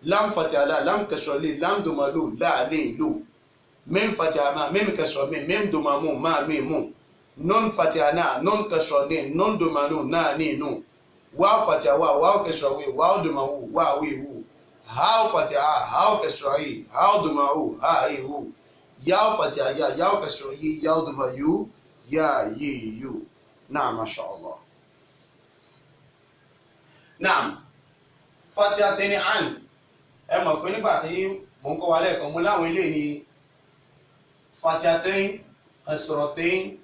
Lam fatia la, lam kasra li, lam doma lu, la li lu. Mim fatia ma, mim kasra mi, mim doma mu, ma mi mu. Nun fatia na, nun kasra ni, nun doma nu, na ni nu. Waw fatia wa, waw kasra wi, waw doma wu, wa wi wu. Haw fatia ha, haw kasra i, haw doma hu, ha i hu. Yaw fatia ya, yaw kasra yi, yaw doma yu, ya yi yu. Naam, masha Allah. Naam, fatia tẹni an. Ẹ mọ̀ pé nígbà tí mò ń kọ́ wa lẹ́ẹ̀kan, mo láwọn ilé ní fatia tẹ́yìn, kasra tẹ́yìn,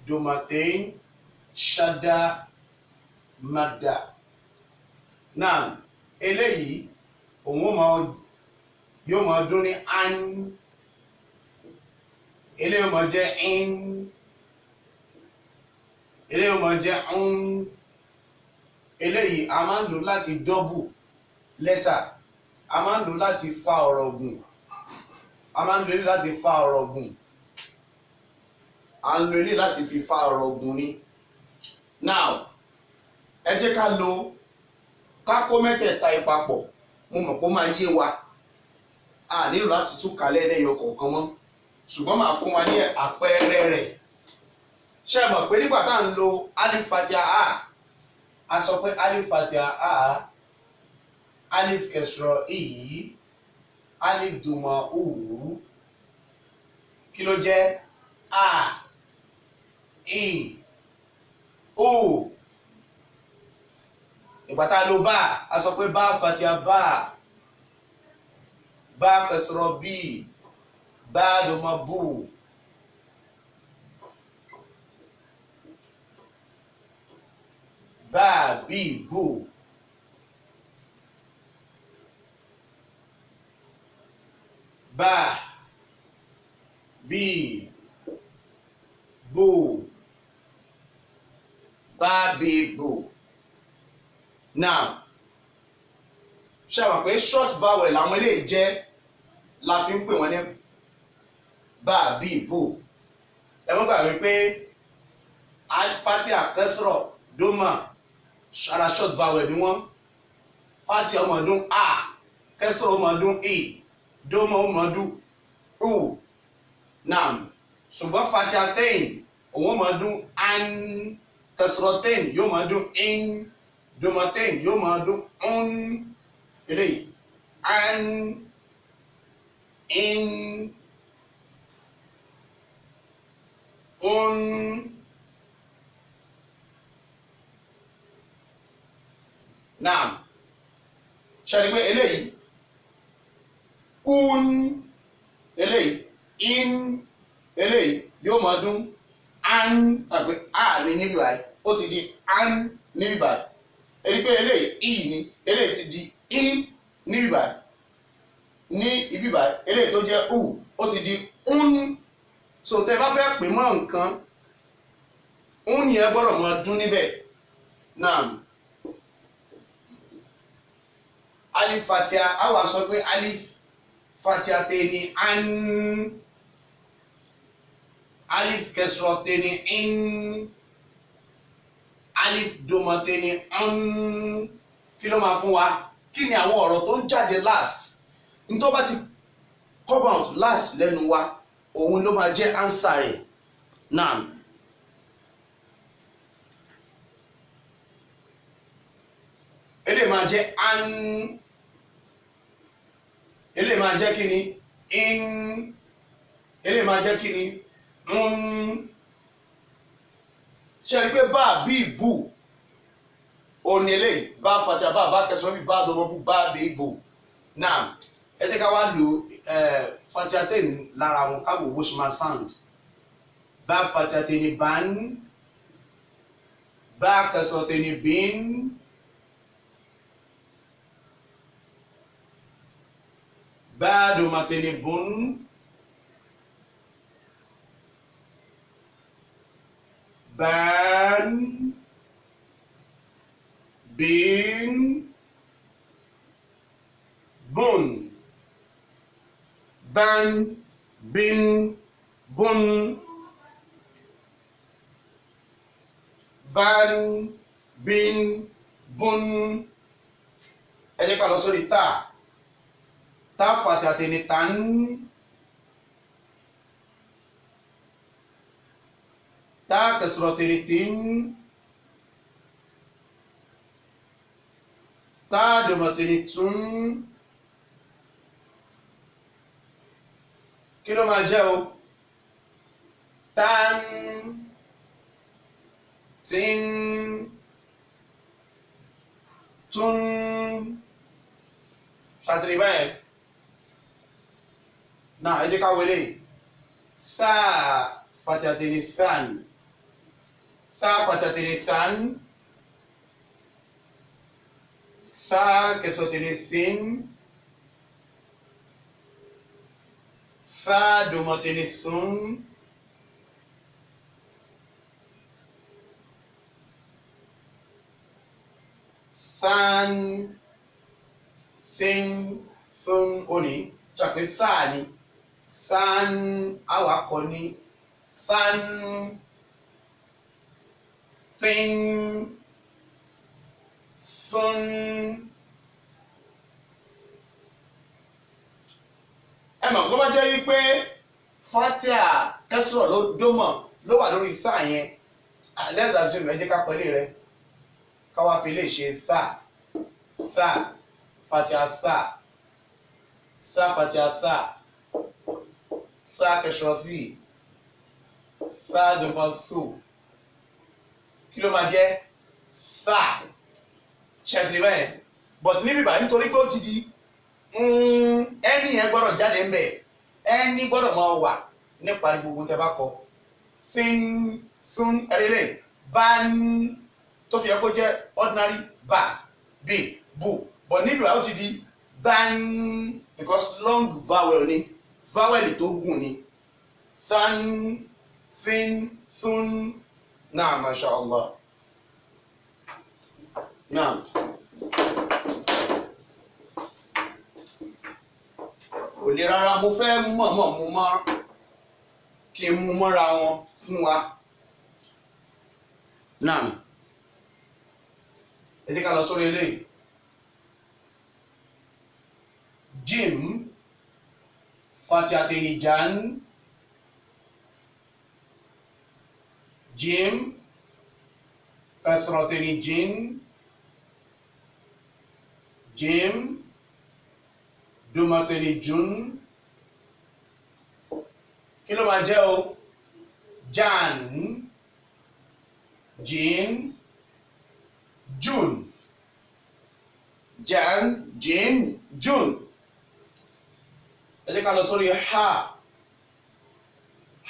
domatein, shada, mada. Naam, eléyìí òun ó máa yóò máa dún ní an, eléyìí ó máa jẹ́ in, eléyìí ó máa jẹ́ un. Eléyìí a máa ń lò láti dọ́bù lẹ́tà, a máa ń lò láti fa ọ̀rọ̀ gùn, a máa ń lò láti fa ọ̀rọ̀ gùn, a ń lo eléyìí láti fi fa ọ̀rọ̀ gùn ni. Now, ẹ jẹ́ ká lo ká kó mẹ́tẹ̀ẹ̀ta yìí papọ̀, mo mọ̀ pé ó máa yé wa. A nílò láti tún kalẹ̀ lẹ́yọ kọ̀ọ̀kan mọ́, ṣùgbọ́n màá fún wa ní àpẹẹrẹ rẹ̀. Ṣé ẹ mọ̀ pé nígbà tá à ń lo alif fatia a, a sọ pé alif fatia a, alif kẹsìrọ̀ ìyí, alif dùmọ̀ òwú, kí ló jẹ́? A, I, O. Ìgbà tá a lo bá, a sọ pé bá fatia bá, Bá kẹsìrọ̀ bí, bá dòmọ̀ bù. Bá bí bù. Bá bí bù. Bá bí bù. Now, ṣe àwọn pé short vowel làwọn eléyìí jẹ́ la fi ń pè wọ́n ní bá bí bù. Ẹ mọ́ gbàgbé pé fatia kẹsìrọ̀ doma ara short vowel ni wọ́n. Fatia ọmọdún a, kẹsìrọ̀ ọmọdún e, doma ọmọdún u. Naam, ṣùgbọ́n fatia tẹ́yìn òun ọmọdún an, kẹsìrọ̀ tẹ́yìn yóò mọdún in, doma tẹ́yìn yóò mọdún un. Eléyìí an, in, un. Naam, ṣe pé eléyìí un, eléyìí in, eléyìí yóò máa dún an, àgbẹ̀ a ní níbí báyìí, ó ti di an níbí báyìí. Èyí pé eléyìí i ní, eléyìí ti di in níbí báyìí, ní ibi báyìí eléyìí tó jẹ́ u ó ti di un. So tẹ́ bá fẹ́ pè mọ́ nǹkan, un yẹn gbọ́dọ̀ máa dún níbẹ̀. Naam, alif fatia, a wá sọ pé alif fatia tẹ ní an, alif kẹsọ tẹ ní in, alif dòmọ tẹ ní an. Kí ló máa fún wa? Kí ni àwọn ọ̀rọ̀ tó ń jáde last? Nítorí bá ti come out last lẹ́nu wa, òun ló máa jẹ́ answer rẹ̀. Naam. Eléyìí máa jẹ́ an, eléyìí máa jẹ́ kí ni in, eléyìí máa jẹ́ kí ni un. Ṣe rí pé bá bí bù òní eléyìí, bá fatia bá bá kẹsàn-án bí bá dọ̀bọ̀ bù bá bí bù. Naam, ẹ jẹ́ ká wá lo fatia tẹ̀ lára wọn ká wò bó ṣe máa sound. Bá fatia tẹ̀ ní ban, bá kẹsàn-án tẹ̀ ní bin. Bá dòmà tẹ̀ ní bùn. Ban, bin, bùn. Ban, bin, bùn. Ban, bin, bùn. Ẹ jẹ́ ká lọ sórí tá. Tá fatia tẹ̀ ní tan. Tá kẹsìrọ̀ tẹ̀ ní tin. Tá dòmọ̀ tẹ̀ ní tún. Kí ló máa jẹ́ o? Tan, tin, tún. Ṣàtìrì báyẹn. Náà ẹ jẹ́ ká wọlé. Sáà fatia tẹ̀ ní san. Sáà fatia tẹ̀ ní san. Sáà kẹsọ̀ tẹ̀ ní sin. Sáà dòmọ̀ tẹ̀ ní sún. San, sin, sun òní. Ṣàpè sáà ni. San awakọ̀ ni. San, sin, sun. Ẹ mọ̀ kó bá jẹ́ wípé fatia kẹsìrọ̀ ló dómọ̀ ló wà lórí sáà yẹn. Let's assume ẹ jẹ́ ká pẹ̀lú rẹ ká wá fi lè ṣe sáà sáà fatia sáà sáà fatia sáà sáà kẹsìrọ̀ sí sáà dómọ̀ sù. Kí ló máa jẹ́ sáà? Ṣẹ́tìrì bẹ́ẹ̀, but níbí báyìí nítorí pé ó ti di Ẹni yẹn gbọ́dọ̀ jáde ńbẹ̀, ẹni gbọ́dọ̀ máa wà nípa gbogbo tẹ́ bá kọ. Fin, fún, ẹrẹ́lẹ̀ ban tó fi yẹ kó jẹ́ ordinary ba, b, bu, but níbi wàá ó ti di ban because long vowel ni, vowel tó gùn ni. Than, fin, thun. Naam, masha Allah. Naam. Kò le rárá, mo fẹ́ mọ̀ọ́mọ̀ mú mọ́ kí n mú mọ́ra wọn fún wa. Naam. Ẹ jẹ́ ká lọ sórí eléyìí. Jim fatihateni jan, jim kasrateni jin, jim dumateni jun. Kí ló máa jẹ́ o? Jan, jin, jun. Jan, jin, jun. Ẹ jẹ́ ká lọ sórí ha.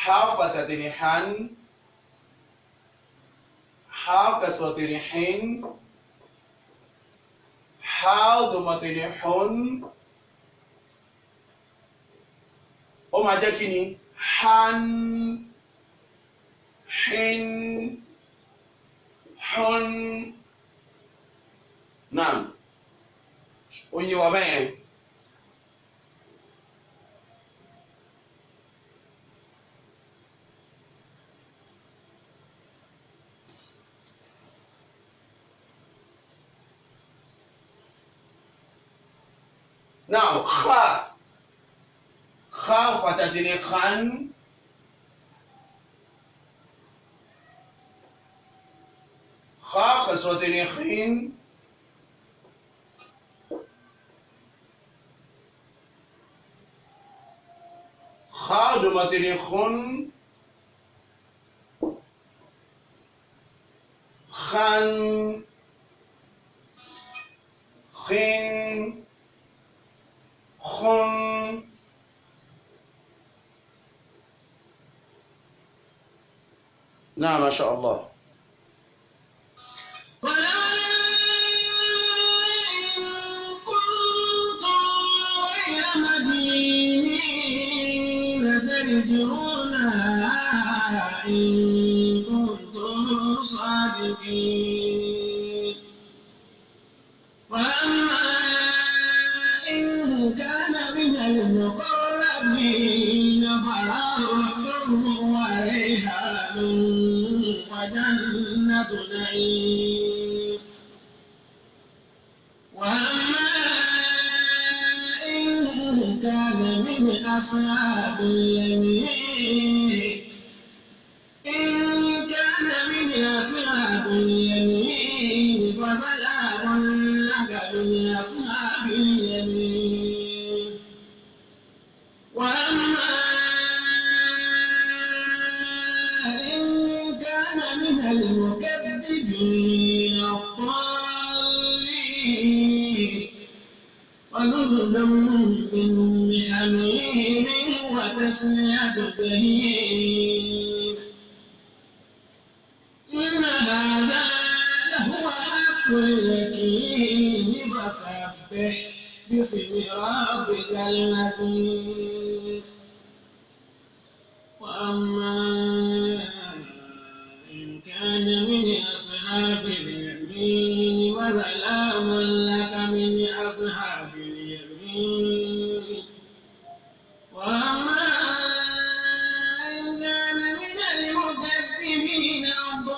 Ha fatatini han, ha kasratini hin, ha dumatini hun. Ó máa jẹ́ kí ni? Han, hin, hun. Naam. Ó yé wa bẹ́ẹ̀. Now, kha. Kha fatatini khan. Kha kasratini khin. Kha dumatini khun. Khan. Khin. Khun. Naam, masha Allah. فلولا إن كنتم غير مدينين ترجعونها إن كنتم صادقين. فأما إن كان من المقربين فروح وريحان وجنة نعيم. وأما إن كان من أصحاب اليمين، إن كان من أصحاب اليمين فسلام لك من أصحاب اليمين. وأما إن كان من المكذبين الضالين فنزل من حميم وتسلية جحيم. إن هذا لهو حق اليقين فسبح باسم ربك العظيم. وأما إن كان من أصحاب اليمين وسلام لك من أصحاب اليمين. وأما إن كان من المكذبين الضالين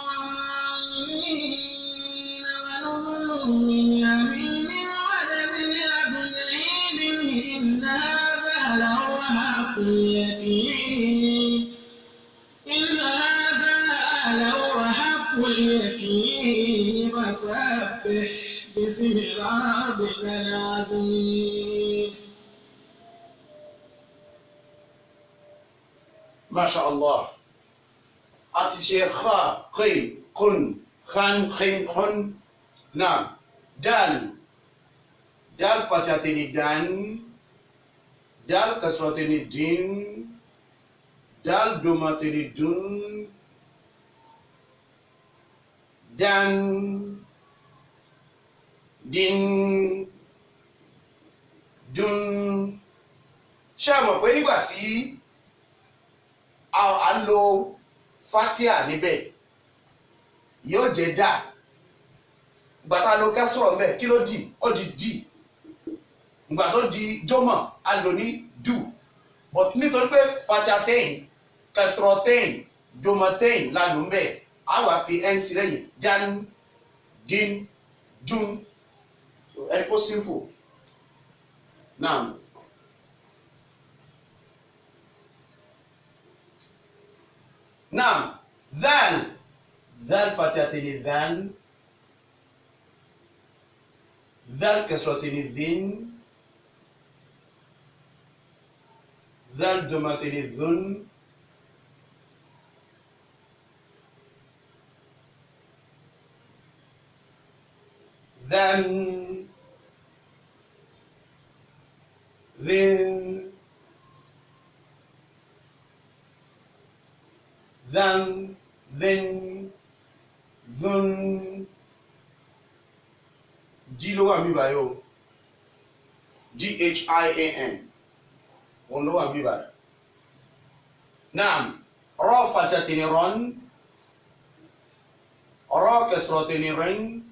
ونزل من حميم وتسلية جحيم. إن هذا لهو حق اليقين، إن هذا لهو حق اليقين فسبح باسم ربك العظيم. Masha Allah. A ti ṣe kha, qi, kun, khan, khin, khun. Naam. Dal. Dal fathatini dan, dal kasratini din, dal domatini dun, dan, din, dun. Ṣé ẹ mọ̀ pé nígbà tí a ń lo fatia níbẹ̀ yóò jẹ́ dà, ìgbà tá a lo kásọ̀rọ̀ ńbẹ̀ kí ló dì? Ó di dì. Ìgbà tó di jọmọ a lò ní dù, but nítorí pé fatiatain, kẹsìrọ̀tain, domatain la lò ńbẹ̀, a wà fi n sí lẹ́yìn, dan, din, dun. So ẹ kó simple now. Now zal, zal fatiatain zan, zal kẹsìrọ̀tain zin, zal domatini zun, zan, zin, zan, zin, zun. D ló wà mí báyìí o, D-H-I-A-N òun ló wà bí báyìí. Naam, rọ fatatini rọn, rọ kẹsìrọtini rin,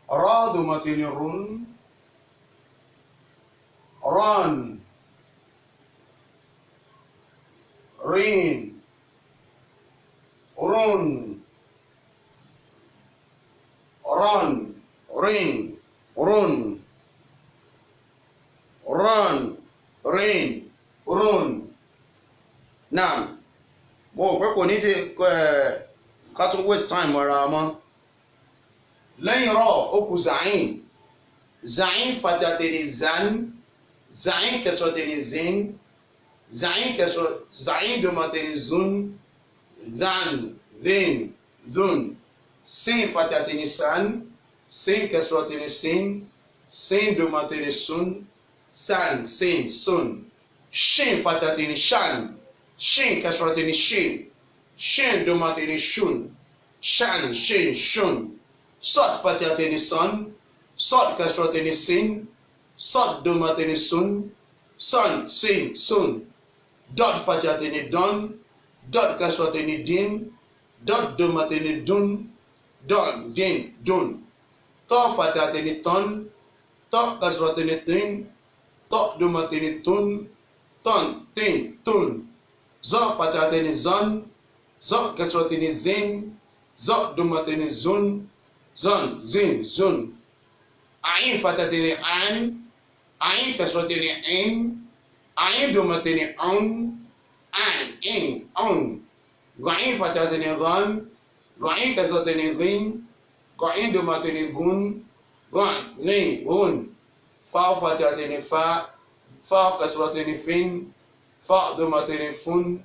rọ dùmọtini run, rọn, rin, run, rọn, rin, run, rọn, rain, run. Naam, mo rò pé kò ní de ká tún waste time ara mọ́. Lẹ́yìn rọ̀ ó kù zain, zain fatatini zan, zain kẹsọtini zin, zain kẹsọ zain domatini zun, zan, zin, zun, sin fatatini san, sin kẹsọtini sin, sin domatini sun, san, sin, sun, shin fatatini shan, shin kasratini shin, shin domatini shun, shan, shin, shun, sot fatatini son, sot kasratini sin, sot domatini sun, son, sin, sun, dot fatatini don, dot kasratini din, dot domatini dun, don, din, dun, to fatatini ton, to kasratini tin, tọ́ domatini tún, tọ́n, tín, tún, zọ́ fatatini zọ́n, zọ́ kẹsọ̀tini zin, zọ́ domatini zun, zọ́n, zin, zun, ayin fatatini an, ayin kẹsọ̀tini in, ayin domatini un, an, in, un, gọ̀yin fatatini gọ́n, gọ̀yin kẹsọ̀tini gin, gọ̀yin domatini gun, gọ́n, gin, gun. Fa fatatini fa, fa kasratini fin, fa domatini fun,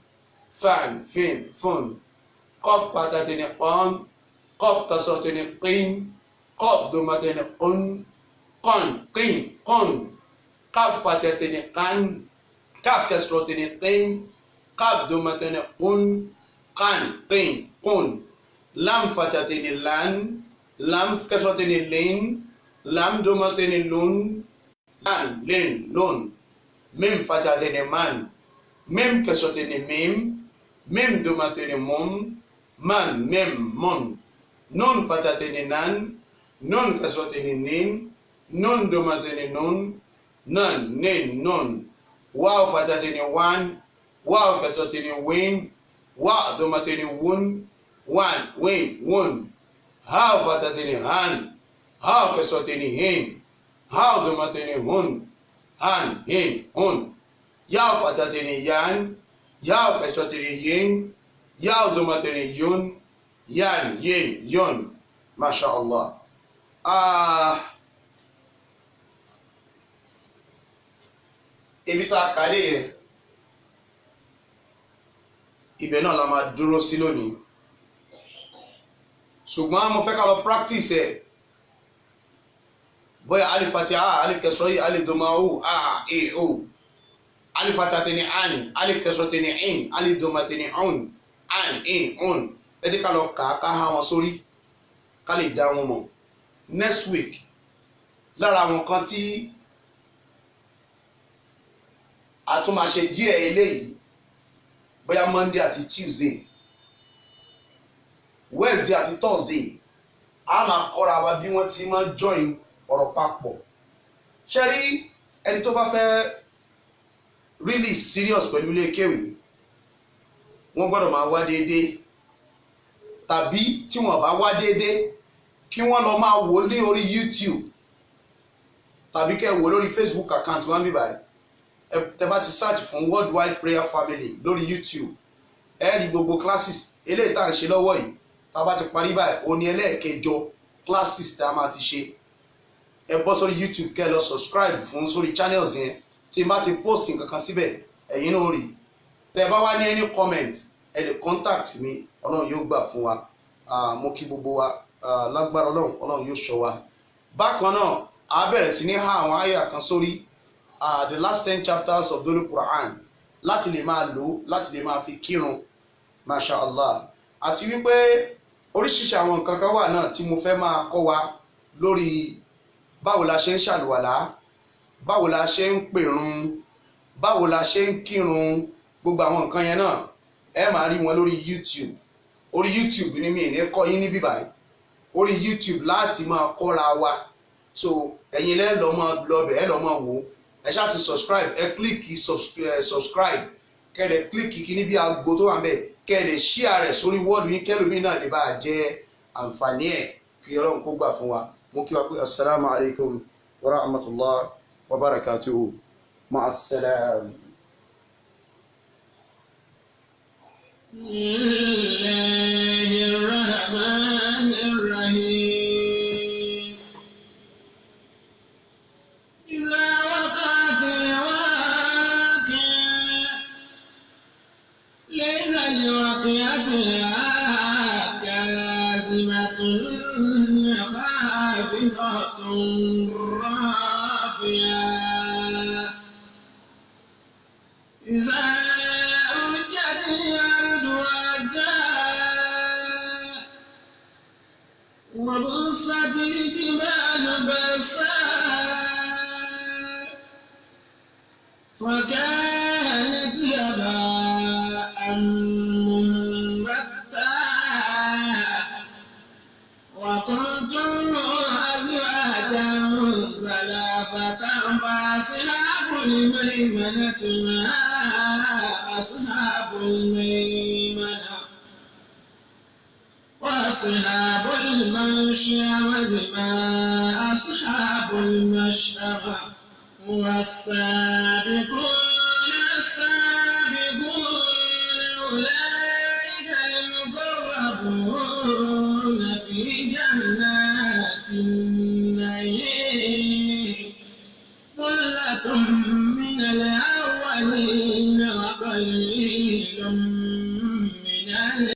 fan, fin, fun, qaf fatatini qan, qaf kasratini qin, qaf domatini qun, qan, qin, qun, qaf fatatini qan, kaf kasratini qin, qaf domatini qun, qan, qin, qun, lam fatatini lan, lam kasratini lin, lam domatini lun, lan, lin, lun, mim fatatini man, mim kasratini mim, mim domatini mum, man, mim, mun, nun fatatini nan, nun kasratini nin, nun domatini nun, nan, nin, nun, waw fatatini wan, waw kasratini win, wa domatini wun, wan, win, wun, ha fatatini han, ha kasratini hin, ha domatini hun, han, hin, hun, ya fatatini yan, ya kasratini yin, ya domatini yun, yan, yin, yun. Masha Allah. Ibi tá a kà dé yẹn, ibẹ̀ náà la máa dúró sí lónìí, ṣùgbọ́n mo fẹ́ ká lọ practice ẹ̀. Bóyá alif fatiha, alif kẹsàn yìí, alif doma o, a e o. Alif fatiha tẹ ní an, alif kẹsàn tẹ ní in, alif doma tẹ ní on, an in on. Ẹ jẹ́ ká lọ kà á, ká há wọn sórí, ká lè dá wọn mọ̀. Next week, lára àwọn kan tí a tún máa ṣe díẹ̀ eléyìí, bóyá Monday àti Tuesday, Wednesday àti Thursday, a máa kọ́ra wa bí wọ́n ti máa join ọ̀rọ̀ papọ̀. Ṣé rí ẹni tó bá fẹ́ really serious pẹ̀lú ilé kéwì, wọ́n gbọ́dọ̀ máa wá déédéé, tàbí tí wọ́n bá wá déédéé, kí wọ́n lọ máa wò ní orí YouTube tàbí kẹ́ wò lórí Facebook account wọn bí báyìí. Tẹ́ bá ti search fún Worldwide Prayer Family lórí YouTube, ẹ rí gbogbo classes eléyìí tá à ń ṣe lọ́wọ́ yìí. Tá a bá ti parí báyìí, òní ẹlẹ́ẹ̀kẹjọ classes tá a máa ti ṣe. Ẹ bọ́ sórí YouTube, kẹ́ ẹ lọ subscribe fún sórí channels yẹn. Tí n bá ti post nǹkan kan síbẹ̀, ẹ̀yin náà rí. Tẹ́ ẹ bá wá ní any comment, ẹ lè contact mi. Ọlọ́run yóò gbà fún wa. Mo kí gbogbo wa lágbára Ọlọ́run, Ọlọ́run yóò ṣọ́ wa. Bákan náà, a bẹ̀rẹ̀ sí ní há àwọn àyà kan sórí, the last 10 chapters of the Holy Quran, láti lè máa lò, láti lè máa fi kírun, masha Allah. Àti wípé oríṣiríṣi àwọn nǹkan kan wà náà tí mo fẹ́ máa kọ́ wa lórí báwo la ṣe ń ṣàlùwàlá, báwo la ṣe ń pèrun, báwo la ṣe ń kírun. Gbogbo àwọn nǹkan yẹn náà, ẹ máa rí wọn lórí YouTube. Orí YouTube ni mi ní kọ́ yín ní bíbáyìí, orí YouTube láti máa kọ́ra wa. So ẹ̀yin lẹ́ lọ́ máa lọ bẹ̀, ẹ lọ́ máa wò ó. Ẹ ṣáà ti subscribe, ẹ click subscribe, kẹ́ ẹ lè click kíní bí aago tó wà ń bẹ̀, kẹ́ ẹ lè share rẹ̀ sórí wall yín, kẹ́lòmíì náà lè bá a jẹ àǹfààní ẹ̀. Kí Ọlọ́run kó gbà fún wa. Mo kí wa pé asalaamu alaykum wa rahmatulah wa barakatuhu, ma'asalam. بسم الله الرحمن الرحيم. إذا وقعت الواقعة، ليس لوقعتها كاذبة خافضة رافعة. إذا رجت الأرض رجا وبست الجبال بسا فكانت هباء منبثا وكنتم أزواجا ثلاثة، فأصحاب الميمنة ما أصحاب الميمنة، وأصحاب المشأمة ما أصحاب المشأمة، والسابقون السابقون، أولئك المقربون في جنات النعيم، ثلة من الأولين وقليل